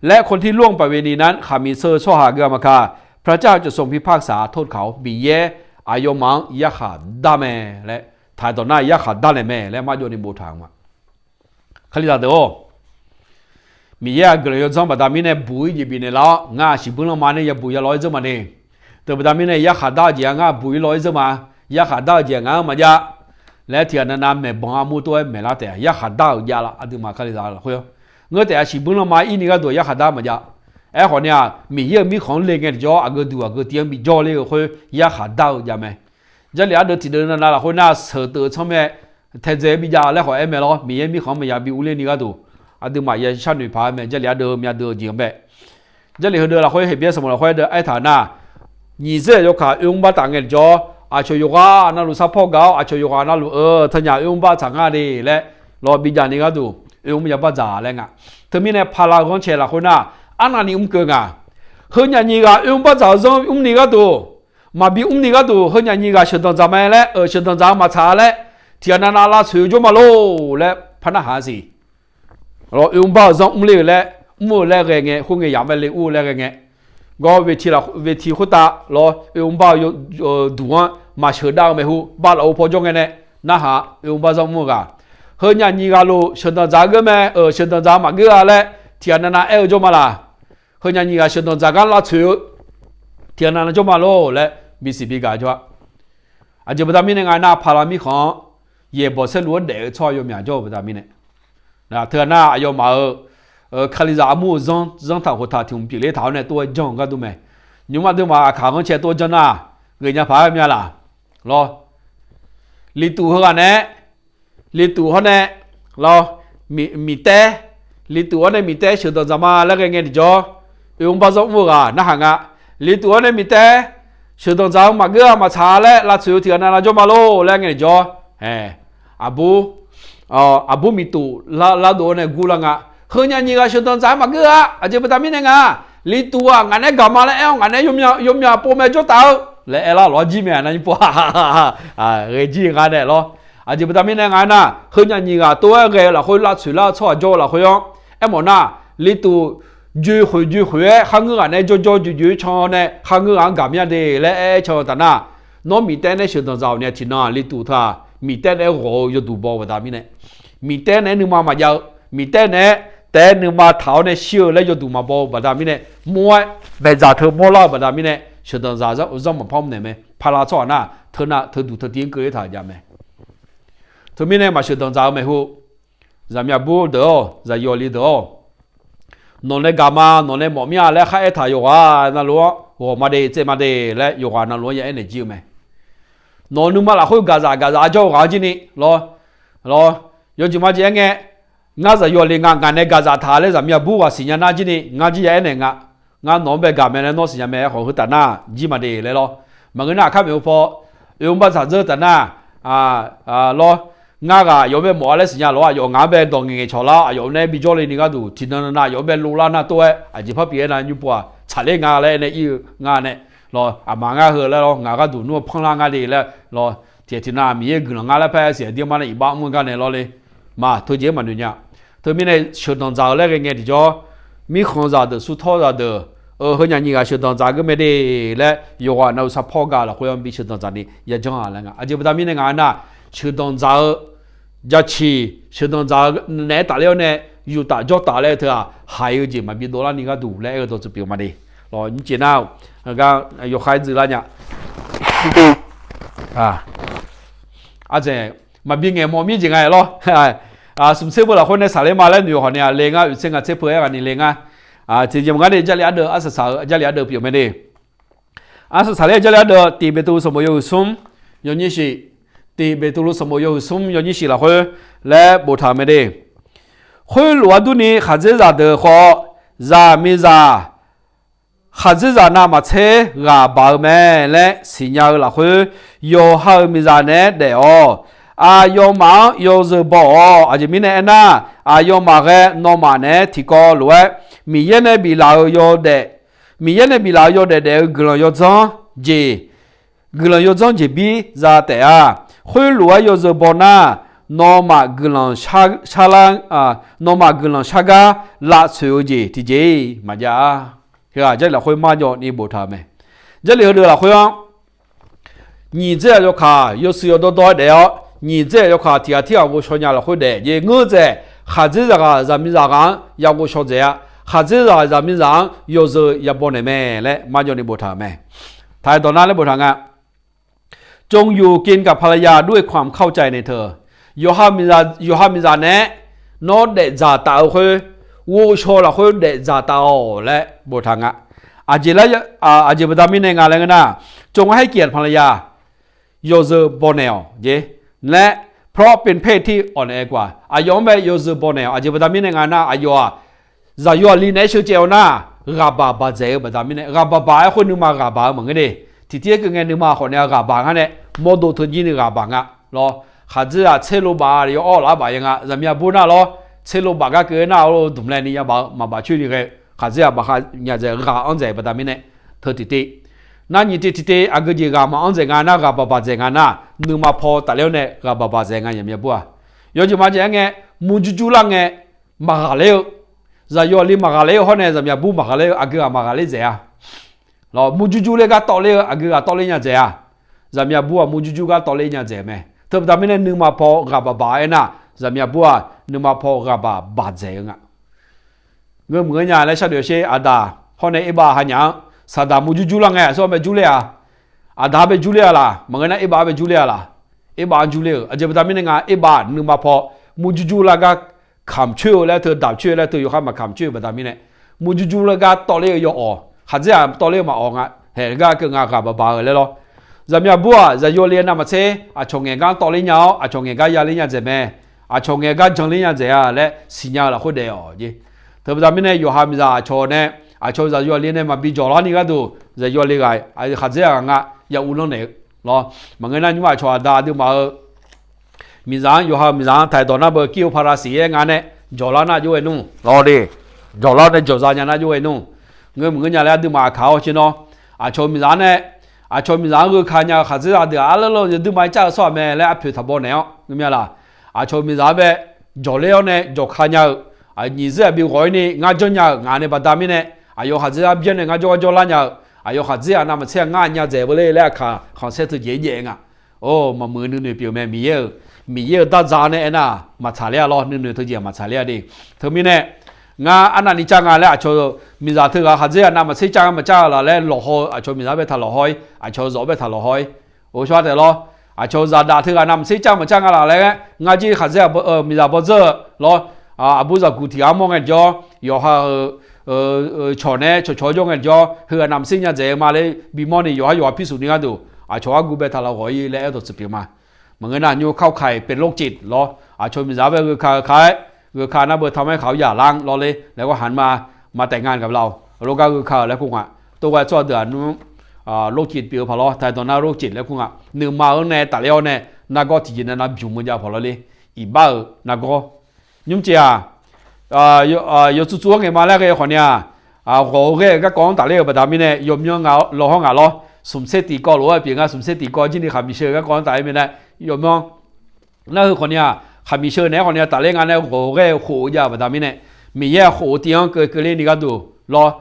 และคนที่ล่วงประเวณีนั้น khaqmiq sheu-eu tsawrhaq geu-a maqkaq, พระเจ้าจะทรงพิพากษาโทษเขา Miqyaer aqyawfmaf-anr yarkhaq dar mae laer, taq dawq nar yarkhaq dar naeq mae laer marjawv ni boftaq-eu ma. Kalizaq deuq-or, Miqyaer-aq guiqlanq yawdzanr baqda mirnae buq-ir jeq bifnaeq lar-awr, ngar-aq siqbuir lanma nae yabuq yalawr-aer dzeur ma de. Teubaqda mirnae yarkhaq dar-eu jeq-aq ngar buq-ir lawr-aer dzeur ma. Yarkhaq dar-eu jeq-aq ngaq-anr maqjav laer tiqghaq navnav maeqbanq armur tov-aer maeqlar taef-a. Yarkhaq dar-euq jav laf, aqduimaf Kalizaq lafkhoer-anr ngeur taef-a. Siqbuir lanma ir ni gharduq yarkhaq dar maqjav. Aerkhawf ni-aq, Miqyaer-euq mirkhanq-anr le ngae tiqjawr aqgeu duq aqgeu tiv-anr bijawr ler-eu khoer yarkhaq dar-eu jav mae. Jarlif ardeuv tiqdeuv navnav lafkhoer nar sheuqteuv-eu tsanr mae, taedzae-aer bijav laer khawf aer mae lawr. Miqyaer mirkhanq-anr maqya bi urler ni gharduq, aqduimaf ya sharnoeq paq-aer mae. Jarlif ardeuv myav deuv-eu jeq-anr bae. Jarlif heudeuv lafkhoer Heqbyaer sanqbof lafkhoer aerdeuv aertaq nar, nyiq zeur yawkaq oermr bar taf ngae tiqjawr, aqcawq yawqghaq navluf sarpawr gaq-awr, aqcawq yawqghaq navluf-eu teunyaf oermr bar tsaq ngar de laer lawr bijav ni gharduq oermr ya bar dzaq laer nga. Teumirnae pala-eu ghanrcae lafkhoer nar, arnavni mr keuv nga. Heunyaf nyiq ghaq oermr bar dzaq-eu zanr mr ni gharduq, maqbi mr ni gharduq, heunyaf nyiq ghaq sheuqdanq dzaq mae laer, sheuqdanq dzaq-eu maqtsaq laer, tiqghaq navnav lavtsoeq-eu jawr ma lor laer par narhaq-a siq. Lawr, oermr bar-eu zanr mr ler-eu laer, mr-eu laer ghae ngae, khoerngae yamq mae le ur-eu laer ghae ngae, gawr, veqtiq khoertav lawr, oermr bar-eu duq-anr maqsheuq dav-eu maeqhu, bar laf-eu paw jawr ngae nae, narhaq oermr bar zanr mr-eu ghaq, heunyaf nyiq ghaqluf sheuqdanq dzaq-eu geur mae, sheuqdanq dzaq-eu maqgeur-a laer tiqghaq navnav aer-eu jawr ma laq. Heunyaf nyiq ghaq sheuqdanq dzaq gar lavtsoeq-eu tiqghaq navnav jawr ma lor laer bisiq bigaq jawr-a. Aqjeq baqda mirnae nga nar, pala mirkhanq-anr yaeqbawq saerlu-anr daef-eu tsawrhaq yawmyaq jawr-eu baqda mirnae, teughaq nar aqyawfmaf-euq Kalizaq armur-eu zanr, zanrtaq khoftaq tiq hmq pyeufler taq-awr nae tov-aer janr-eu gharduq mae. Nymq-mr aqduimaf aqkaq ghanrcae tov-aer janr nar, ghaenya paq-aer mya laq. Lawr, liftuf heughaq nae, liftuf hawr nae, lawr, miqtaer, liftuf hawr nae miqtaer sheuqdanq dzaq ma laer ghae ngae tiqjawr, oermr bar zanr mr-eu ghaq narhaq nga. Liftuf hawr nae miqtaer sheuqdanq dzaq-eu maqgeur-a maqtsaq laer lavtsoeq-eu tiqghaq navnav jawr ma lor laer ngae tiqjawr, aqbur, aqbur miqtuf lavdov-awr nae gurlar nga. Heunyaf nyiq ghaq sheuqdanq dzaq-aer maqgeur-a. Aqjeq baqda mirnae nga, liftuf-aq ngaq nae gaq ma laer aer-awr ngaq nae yawmyaq pov mae jawr taf-eu laer aerlar lawr jir mae, aqnav nyir pov-a. Ghae jir nga nae lawr. Aqjeq baqda mirnae nga aernar, heunyaf nyiq ghaq tov-aer ghae-eu lafkhoer lavtsoeq lar-eu tsawrhaq jawr-eu lafkhoer-anr aermawf nar, liftuf joeqkhoeq joeqkhoeq-aer kharngeur ghaq nae jawrjawr joeqjoeq-aer can-awr nae kharngeur ghaq-anr gaq mya de laer aer can-eu taf nar, nawr miqtaer nae sheuqdanq dzaq-awq ni-a tiqnan-aq liftuf teu-aq miqtaer nae-aer ghawq-eu yawduq baw-eu baqda mirnae, miqtaer nae-aer nuima maqjav-eu, miqtaer nae-aer taef-aer nuima taq-awr nae shir-eu laer yawduq maqbaw-eu baqda mirnae, mawr-aer maeqdzaq teu mawrlar-eu baqda mirnae sheuqdanq dzaq-eu zanr maqpar mrnaeq mae. Pala tsawrhaq nar teu nav teuduq teutiv-anr keuvler taq-euq jav mae. Teumirnae maqsheuqdanq dzaq-eu maeqhu, zaqmyavbur deuq-awr zaqyo aqli deuq-awr, nawq nae gaq ma, nawq nae mawf mir-a laer khar aertaq yawqghaq navluf-anr ghawq ma de, tsaev ma de laer yawqghaq navluf-anr ya aernaeq jir-eu mae. Nawq-eu nuima lafkhoer gaqzaq gaqzaq-a jawr-eu ghaq-anr jir ni lawr, lawr, yawjeq majeq aer ngae, ngar zaqyo aqli nga, ngaq nae gaqzaq taq laer zaqmyavbur ghaq siqnya nar jir ni ngar jir ya aernaeq nga. Ngar nawq-anr bae gaq mae laer nawr siqnya mae, aerkhawf heu taf nar jir maqde laer lawr. Maqngeur nar aqkar maeq-eu paw, oe mr bar dzaq dzeur taf nar lawr. Ngar ghaq aqyawf-anr bae mawf-a laer siqnya lawr, aqyawf ngaq-anr bae dawq ngaeqngaeq cawq lar, aqyawf nae bijawr le ni gharduq tiqnan nan nar aqyawf-anr bae lov lar nar tov-aer aqjeq parbi aer nar nymr pov-aq tsaqler nga laer aernae ir-eu nga nae lawr. Aqma ngar heu laer lawr, ngaq gharduq nmr-eu panlar nga de laer lawr. Tiqghaq tiqnan Miqyaer guiqlanq nga laer paer siq aqdir mar nae iqbax mr-eu gar nae lawr le. Maq teujeq-aer maqnoeq nya. Teumirnae sheuqdanq dzaq-eu laer ghae ngae tiqjawr, mirkhanqzaq deuq, surtawr zaq deuq, eu, heu nyaf nyiq ghaq sheuqdanq dzaq geur mae de laer yawqghaq nav-eu sarpawr gaq lafkhoer-anr bi sheuqdanq dzaq ni yajanr-a laer nga. Aqjeq baqda mirnae ngaq-aer nar, sheuqdanq dzaq-eu jacir, sheuqdanq dzaq-eu naeq-aer tafler-awr nae, yuf taf jawr taf laer teu-aq, haiq-eu jeq maqbi dovlar ni gharduq laer aer-eu dawqtsuif pyeuf ma de. Lawr, nyiq jeq nar-eu, yawkhav-aer dzuif lar nya. Ardzaeq, maqbi ngaeq mawf mir jeq nga-aer lawr. Smq tser beu lafkhoer nae saqler ma laer noeq hawq ni-aq le ngar, oeq tser ngaq tser peu-aer ghaq ni le ngar. Tiqjeq maqngar de, Jarlif ardeuv arsaq saq-eu, Jarlif ardeuv pyeuf mae de. Arsaq saqler Jarlif ardeuv, Tiq Beqtuvluv sanqbof yawhuiq smr yawnyir shif, Tiq Beqtuvluv sanqbof yawhuiq smr yawnyir shif lafkhoer laer boftaq-euq mae de. Khoerlof-aer durni khaqdzerzaq deuq khawf, zaqmiqzaq khaqdzerzaq navmaqtser ghaq baq-eu mae laer siqnya-eu lafkhoer, yawqha-euq miqzaq naeq-aer daef-awq. Aqyawfmaf-anr yawzeu baw-awq. Aqjeq mirnae aernar, aqyawfmaf ghae nawmaf naeq-aer tiqkawv lof-aer Miqyaer nae biflaf-eu yawdaef, Miqyaer nae biflaf-eu yawdaef daef-eu guiqlanq yawdzanr jeq, guiqlanq yawdzanr jeqbir za taef-a. Khoerlof-aer yawzeu baw nar, nawmaf guiqlanq shar, nawmaf guiqlanq shar gar lavtsoeq-eu jeq tiqjeq-iq maqjav-a. Heu-aq Jarlif lafkhoer marjawv ni boftaq-euq mae. Jarlif heudeuq lafkhoer-anr nyiq dzer-aq yawkaq yawshuif yawdawr dawr-aer daef-awr, nyiq dzer-aq yawkaq tiq ghaq tirghaq ghovshaw nya lafkhoer daef jeq ngeur dzaeq, khaqdzerzaq ghaq zaqmiqzaq ghaq-anr ya ghovshaw dzaeq-a. Khaqdzerzaq zaqmiqzaq-anr yawzeu ya baw naeq mae laer marjawv ni boftaq-euq mae. Taq-aer dawq nar laer boftaq nga. จงอยู่กินกับภรรยาด้วยความเข้าใจในเธอ yawqha miqzaq naeq-aer nawr daefdzaq taf-eu khoer, ghovshaw lafkhoer daefdzaq taf-awq laer boftaq nga. Aqjeq lar, aqjeq baqda mirnae nga laer ngeur nar, จงให้เกียรติภรรยา yawzeu baw naeq-awq jeq laer, เพราะเป็นเพศที่อ่อนแอกว่า aqyawf-anr bae yawzeu baw naeq-awq. Aqjeq baqda mirnae nga nar, aqyawf-aq zaqyo aqli naeq-aer sheucaev-awr nar, ghaqbaq baqdzaeq-eu baqda mirnae, ghaqbaq baq-aer khoer nuima ghaqbaq-eu maqngeur de. Tiqtir-aer keuv ngae nuima khawf nae ghaqbaq ngar nae, mawrdo teujir ni ghaqbaq nga lawr. Khaqdzerzaq tser lo baf-a yawawr laf-aer baf ya nga, zaqmiq aqbur nar lawr, tser lo baf gar keuv-aer nar-awr dmq laev ni ya baf-eu maqbaf coer ni ghae-eu khaqdzerzaq baqha nya dzaeq ghaq-anr dzaeq baqda mirnae, teu tiqtiv nar nyiq tiv tiqtiv aqgeu jeq ghaq maqanr dzaeq nga nar, ghaqbaq baqdzaeq nga nar, nuima paw tafler-awr nae ghaqbaq baqdzaeq nga zaqmiq aqbur-aq. Yawjeq maqjeq-aer ngae, murjur jur lar ngae maqghaqler-eu, zaqyo aqli maqghaqler-eu hawr nae zaqmiq aqbur maqghaqler-eu, aqgeu ghaq maqghaqler dzaeq-a. Lawr, murjur jur ler gar tawvler-eu aqgeu ghaq tawvler nya dzaeq-a. Zaqmiq aqbur-aq murjur jur gar tawvler nya dzaeq mae. Teu baqda mirnae nuima paw ghaqbaq baq-aer nar, zaqmiq aqbur-aq nuima paw ghaqbaq baqdzaeq-eu nga. Ngeur maqngeur nya laer sharnoeq sher, aqdaq hawr nae erbav hanyaf-anr saqdaq murjur jur lar ngae aqsur-anr bae jur ler-a. Aqdaq-anr bae jur ler-a laq, maqngeur nar erbav-anr bae jur ler-a laq. Erbav-anr jur ler-euq aqjeq baqda mirnae nga, erbav nuima paw murjur jur lar gar kamq coer-eu laer teu, daq coer-eu laer teu, yawkhav maqkamq coer-eu baqda mirnae, murjur jur lar gar tawvler-eu yawawq, khaqdzerzaq tawvler-eu maqawq nga. Haeq gar keuv nga ghaqbaq baq-eu laer lawr. Zaqmiq aqbur-aq zaqyo aqli navmaqtser aqcawq ngaeq gar tawvler nya-awr, aqcawq ngaeq gar yaler nya dzaeq mae. Aqcawq ngaeq gar janler nya dzaeq-a laer siqnya-eu lafkhoer daef-awq jeq. Teu baqda mirnae yawqha miqzaq aqcawq nae, aqcawq zaqyo aqli nae maqbi jawq lar ni gharduq, zaqyo aqli ghaq khaqdzerzaq ghaq nga ya uvlanr naeq-eu lawr. Maqngeur nar nymr aqcawq aqda aqduimaf-eu miqzaq-anr, yawqha-eu miqzaq-anr taq-aer dawq nar beu kir-eu parasi-aer nga nae jawq lar nar jov-aer nmr lawr de. Jawq lar nae jawq za nya nar jov-aer nmr. Ngeur maqngeur nya laer aqduimaf aqkaq-awr caer nawr, aqcawq-eu miqzaq-anr nae, aqcawq-eu miqzaq-anr gheukaq nya-eu khaqdzerzaq deuq-aq arlawr lawr aqduimaf-aer car-eu tsawrhaq mae laer arpoeq taq baw naeq-awr ngeur mir-a laq. Aqcawq-eu miqzaq-anr bae jawqler-awr nae jawqka nya-eu, nyiq dzer-aq bi ghawq-ir ni ngar janr nya-euq ngaq nae baqda mirnae, aqyawf khaqdzerzaq byan nae ngar jawr gar jawrlar nya-euq, aqyawf khaqdzer-aq navmaqtser-aq ngar nya dzaeq beu ler laer aqkaq khanqsaer teu jeq-aer jaev nga. Or, maqmuiq nuinoeq pyeuf mae, Miqyaer-euq, Miqyaer-euq dardzaq nae aernar maqtsaq ler-a lawr, nuinoeq teu jeq maqtsaq ler-a de. Teumirnae, ngar arnavni car nga laer aqcawq miqzaq teughaq khaqdzer-aq navmaqtser car ngar maqcar-a laq laer lawqhaw-eu aqcawq miqzaq bae taq lawqhaw-ir, aqcawq-eu zawq bae taq lawqhaw-ir. Or, shawr-a taef lawr. Aqcawq zaqdaq teughaq navmaqtser car maqcar nga laq laer ngar jir khaqdzer-aq miqzaq bawdzeur-eu lawr. Aqbur zaqguq tiq ghaq-anr mawr ngae jawr, yawqha-euq cawq nae cawqcawq-aer jawr ngae jawr, heughaq navmaqtser nya dzaeq-eu ma laer bimawr ni yawqhar yawqha pirshuf ni gharduq aqcawq gharguv bae taq lawqhaw-ir laer aerdawq tsuif pyeuf ma. Maqngeur nar nymr เข้าข่ายเป็นโรคจิต lawr, aqcawq miqzaq-anr bae gheu ka-eu ka-aer, gheu ka nar beu taq-aer khaq-awr yaqlar-anr lawr ler laer gharhaq ma, ma taef nga gaq lar-awq. lof gar gheukaq-euq laer kur nga. Tov ghae tsawrhaq deuq-aq nmr, โรคจิต pyeuf-eu paq lawr, ไทย dawq nar โรคจิต laer kur nga. Nuima-anr nae tafler-awr nae nargawr tiqjeq nae navbyuq meuq jav paq lawr le. Iqbax-euq nargawr. Nymr jeq-aq, yawtsov tsov-anr ngaeq ma laer ghae khawf ni-aq, ghawq-eu ghae-eu garkawv-anr tafler-euq baqda mirnae yawmyanr nga lawhawr ngaq lawr. Smqtser tiqkawv lof-aer pyeuf nga, smqtser tiqkawv jir ni khaqmiq sheu-eu garkawv-anr tafler mirnae yawmyanr nar heu khawf ni-aq, khaqmiq sheu naeq-aer khawf ni-aq tafler nga nae ghawq-eu ghae-eu khof-eu jav-eu baqda mirnae, Miqyaer-aq khof-eu tiv-anr keuv keuvle ni gharduq lawr,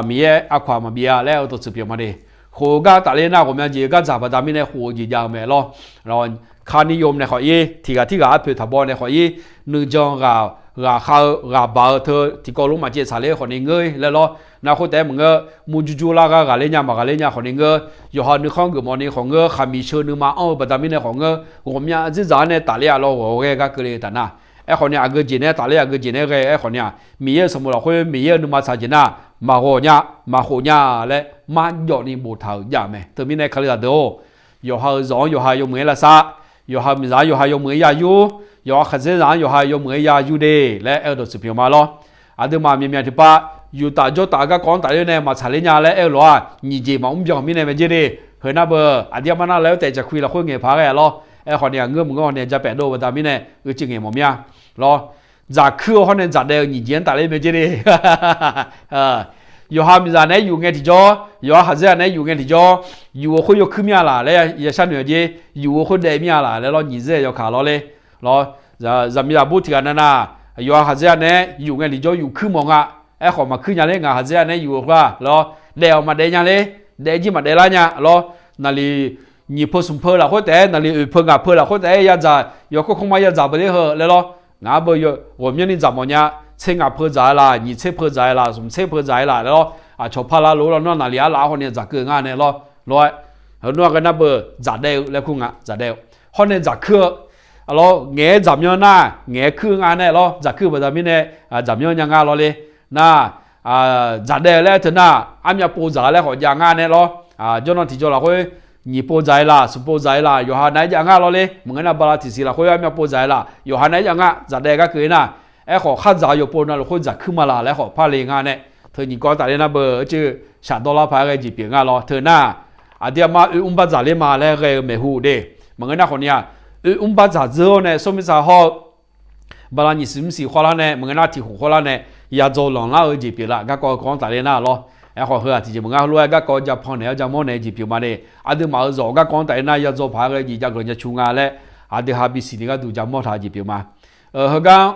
Miqyaer aqkawq-aq maqbi-a laer-eu dawqtsuif pyeuf ma de. Khof-eu gar tafler nar ghawqmya jeq-eu gardzaq baqda mirnae khof-eu jeq jav-eu mae lawr. Kani yawm naeq khawf-ir, tiq ghaq tirghaq arpoeq taqbaw naeq khawf-ir, nuijan ghaq, ghaqkhav-eu ghaqbaq-eu teu tiqkawv lof maqcaev tsaqler khawf ni ngeur laer lawr. Nar khoertaef-aer maqngeur, murjur jur lar ghaq ghaqler nya maqghaqler nya khawf ni ngeur, yawqha nuikhanr geufmawf ni khawf ngeur, khaqmiq sheu nuima anr-eu baqda mirnae khawf ngeur, ghawqmya dzerdzaq-anr nae tafler-a lawr ghawq-eu ghae gar keuvle-eu taf nar. Aerkhawf ni aqgeu jeq nae tafler aqgeu jeq nae ghae aerkhawf ni-aq, Miqyaer-euq sanqbof lafkhoer Miqyaer-euq nuima tsaq jeq nar, maqghawq nya, maqkhof nya laer marjawv ni boftaq-euq jav mae. Teumirnae kalizaq deuq-or, yawqha-euq zawq-anr yawqha yawmuiq-aer lavsav, yawqha-euq miqzaq-anr yawqha yawmuiq-aer ya yur, yawqha khaqdzerzaq-anr yawqha yawmuiq-aer ya yur de laer aer-eu dawqtsuif pyeuf ma lawr. Aqduimaf myaqmyaq tiqpav yuftaf jawrtaf-eu garkawv-anr tafler nae maqtsaqler nya laer aer-eu lof-aq, nyiq jeq maqmr byan-euq mirnae mae jer de. Heu nar beu, aqdir armar nar laer-aer taef jaqkuir lafkhoer ngaeq paq ghae-a lawr. Aerkhawf ni-aq ngeur maqngeur-awr nae ja paef dov-eu baqda mirnae uicuiv ngaeq mawf mir-a lawr. Dzaqkuir-eu hawr nae dzaqdaev-eu nyiq jeq-anr tafler mae jer de. Yawqha miqzaq naeq-aer yuf ngae tiqjawr, yawqha khaqdzerzaq naeq-aer yuf ngae tiqjawr, yuf-eu khoer yawkuir mir-a laq laer ya sharnoeq-a jer, yuf-eu khoer daef mir-a laq laer lawr, nyiq dzer yawkaq lawr ler lawr. Zaqmiqzaq bur tiq ghaq nav nar, yawqha khaqdzerzaq naeq-aer yuf ngae tiqjawr yufkuir mawf nga. Aerkhawf maqkuir nya ler, ngaq khaqdzerzaq naeq-aer yuf-eu khoer-a lawr, daef-awq maqdaef nya ler, daef jir maqdaef lar nya lawr. Naqliq nyiq peu smq peu lafkhoer taef-aer, naqliq oeq peu ngaq peu lafkhoer taef-aer yadzaq, yawkawr kanr ma yadzaq beu ler heu laer lawr. Ngaq-anr beu ghawqmyanrni dzaq mawf nya, tser ngaq peu dzaq-aer laq, nyiq tser peu dzaq-aer laq, smq tser peu dzaq-aer laq laer lawr. Aqcawq pala lof-aer lawr nar naqliq arlaf-awr khawf ni dzaqkeuv nga nae lawr. Lawr-aer, heu nar ghae nar beu dzaqdaev-eu laer kur nga, dzaqdaev-eu hawr nae dzaqkuir-eu lawr. Ngaeq-aer dzaqmyanr nar, ngaeq-aer kuir-eu nga nae lawr, dzaqkuir-eu baqda mirnae dzaqmyanr nya nga lawr ler. Nar, dzaqdaev-eu laer teu nar, armyav pov dzaq-eu laer khawf jav nga nae lawr. Jawrnan tiqjawr lafkhoer nyiq pov dzaq-aer laq, smq pov dzaq-aer laq, yawqha nav-aer jav nga lawr ler. Maqngeur nar bala tiqsiq lafkhoer armyav pov dzaq-aer laq, yawqha nav-aer jav nga, dzaqdaev gar keuv-ir nar. Aerkhawf khardzaq-eu yawqpov navluf khoer dzaqkuir ma laq laer khawf parle nga nae, teu nyiq kawv tafler nar beu-eu ceuv shafdawr lar paq-aer ghae jeq pyeuf nga lawr. Teu nar, aqdir armar oermr bardzaq ler ma laer ghae-eu maeqhu de. Maqngeur nar khawf ni-aq, oermr bardzaq dzeur-awr nae sawr mirtsaq hawr-eu bala nyiq siq mr siq khawr lar nae, maqngeur nar tiq khof khawr lar nae, yadzaw lanqlar-eu jeq pyeuf laf garkawv kawv-anr tafler nar lawr. Aerkhawf heu-aq tiqjeq maqngeur, heulof-aer garkawv japan naeq-awr jamawr nae jeq pyeuf ma de. Aqduimaf-euq zawq-eu garkawv-anr tafler nar yadzaw paq-aer ghae jeq jageuf jacu nga laer, aqdui ha bisiq ni gharduq jamawr taq-eu jeq pyeuf ma. Heugar-anr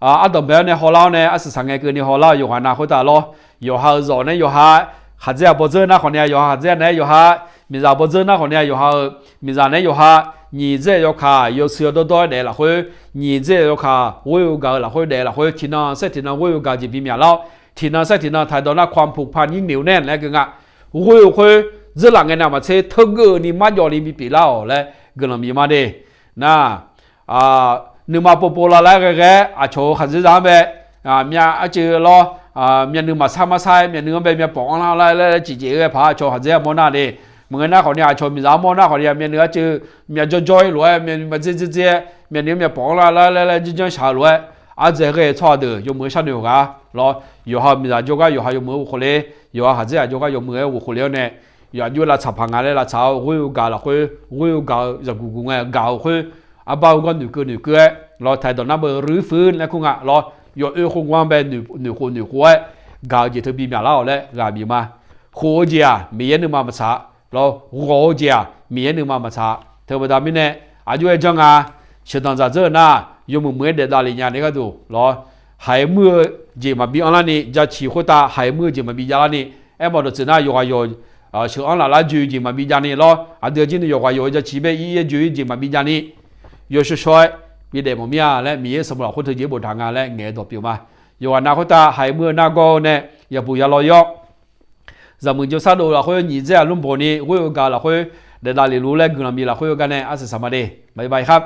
ardanqbae-awr nae hawlar-awr nae arsiq saq ngae keuvni hawlar-eu yawqghaq nav khoertav lawr. Yawqha-euq zawq nae yawqha khaqdzer-aq bawdzeur nar khawf ni-aq, yawqha khaqdzer nae yawqha miqzaq bawdzeur nar khawf ni-aq, yawqha-euq miqzaq nae yawqha nyiq dzer yawkaq yawshuir yawdawr dawr-aer daef lafkhoer, nyiq dzer yawkaq ghoer-eu gaq-eu lafkhoer daef lafkhoer, tiqnan saer tiqnan ghoer-eu gaq jeq bimyaq lar-awr, tiqnan saer tiqnan taqdawq nar ความผูกพัน ยิ่งเหนียวแน่น laer keuv nga. Ghoer-eu khoer dzeurlaf ngae nav maqtser teurgeuf ni marjawv ni bipyeuf lar-awq laer guiqlanq bif ma de. Nar, nuima povpov lavlar ghae ghae-aer aqcawq-euq khaqdzerzaq-anr bae, myav arcuiv lawr, myavnuiv maqsar marsar-aer myavnuiv-anr bae myavpawf anrlar laer laer ciqceq ghae paq-aer aqcawq khaqdzer-anr mawr nar de. Maqngeur nar khawf ni aqcawq miqzaq-anr mawr nar khawf ni-aq, myavnuiv arcuiv myavjawr jawr-ir lof-aer myavnuiv maqdzer dzer dzer-aer myavnuiv-anr myavpawf anrlar laer laer laer jirjanr shaq-eu lof-aer, ardzae ghae-eu tsawrhaq deuq yawmuiq-aer sharnoeq-awq ghaq lawr. Yawqha-euq miqzaq jawrgar yawqha yawmuiq-aer ghofkhof ler, yawqha khaqdzer-aq jawrgar yawmuiq-aer ghofkhof ler-awr nae, yawqha jov lavtsaq paq nga laer lavtsaq-awr ghoer-eu gaq lafkhoer ghoer-eu gaq-eu zaqguq guq ngae gaq-eu khoer, arbar-eu gar noeqkeuv noeqkeuv-aer lawr, taqdawq nar beu ruir fuir laer kur nga lawr. Yawoer khoergar-anr bae noeqkhof noeqkhof-aer gaq-eu jeq teu bimyaq lar-awq laer ghaq bif ma. Khof-eu jeq-aq Miqyaer nuima maqtsaq lawr, ghawq-eu jeq-aq Miqyaer nuima maqtsaq. Teubaqda mirnae aqjox-aer janr nga, sheuqdanq dzaqdzeur-eu nar, yawmuiq muiq-aer daef davlef nya nae gharduq lawr, haiq muir-eu jeq maqbi anrlarni, jaciq khoertav haiq muir-eu jeq maqbi javlarni, aermawf dawqtsuif nar yawqghaq yawq sheuq-anr laflar joe jeq maqbi javni lawr, aqdui-aq jir ni yawqghaq yawq-eu jaciq bae ir-aer joe-ir jeq maqbi javni, yawshawr shawr-aer bidaef mawf mir-a laer Miqyaer sanqbof lafkhoer teu jeq boftaq nga laer ngaeq-eu dawq pyeuf ma. Yawqghaq nav khoertav haiq muir-eu nargawr-eu nae yaqbuq yalawr-ir-awr, zaqmuiq jawrsar dov lafkhoer nyiq dzer-aq lmr bawq ni ghoer-eu gaq lafkhoer daef davlef luf laer guiqlanq bif lafkhoer-eu gar nae arsiq saq ma de. Bye bye khar.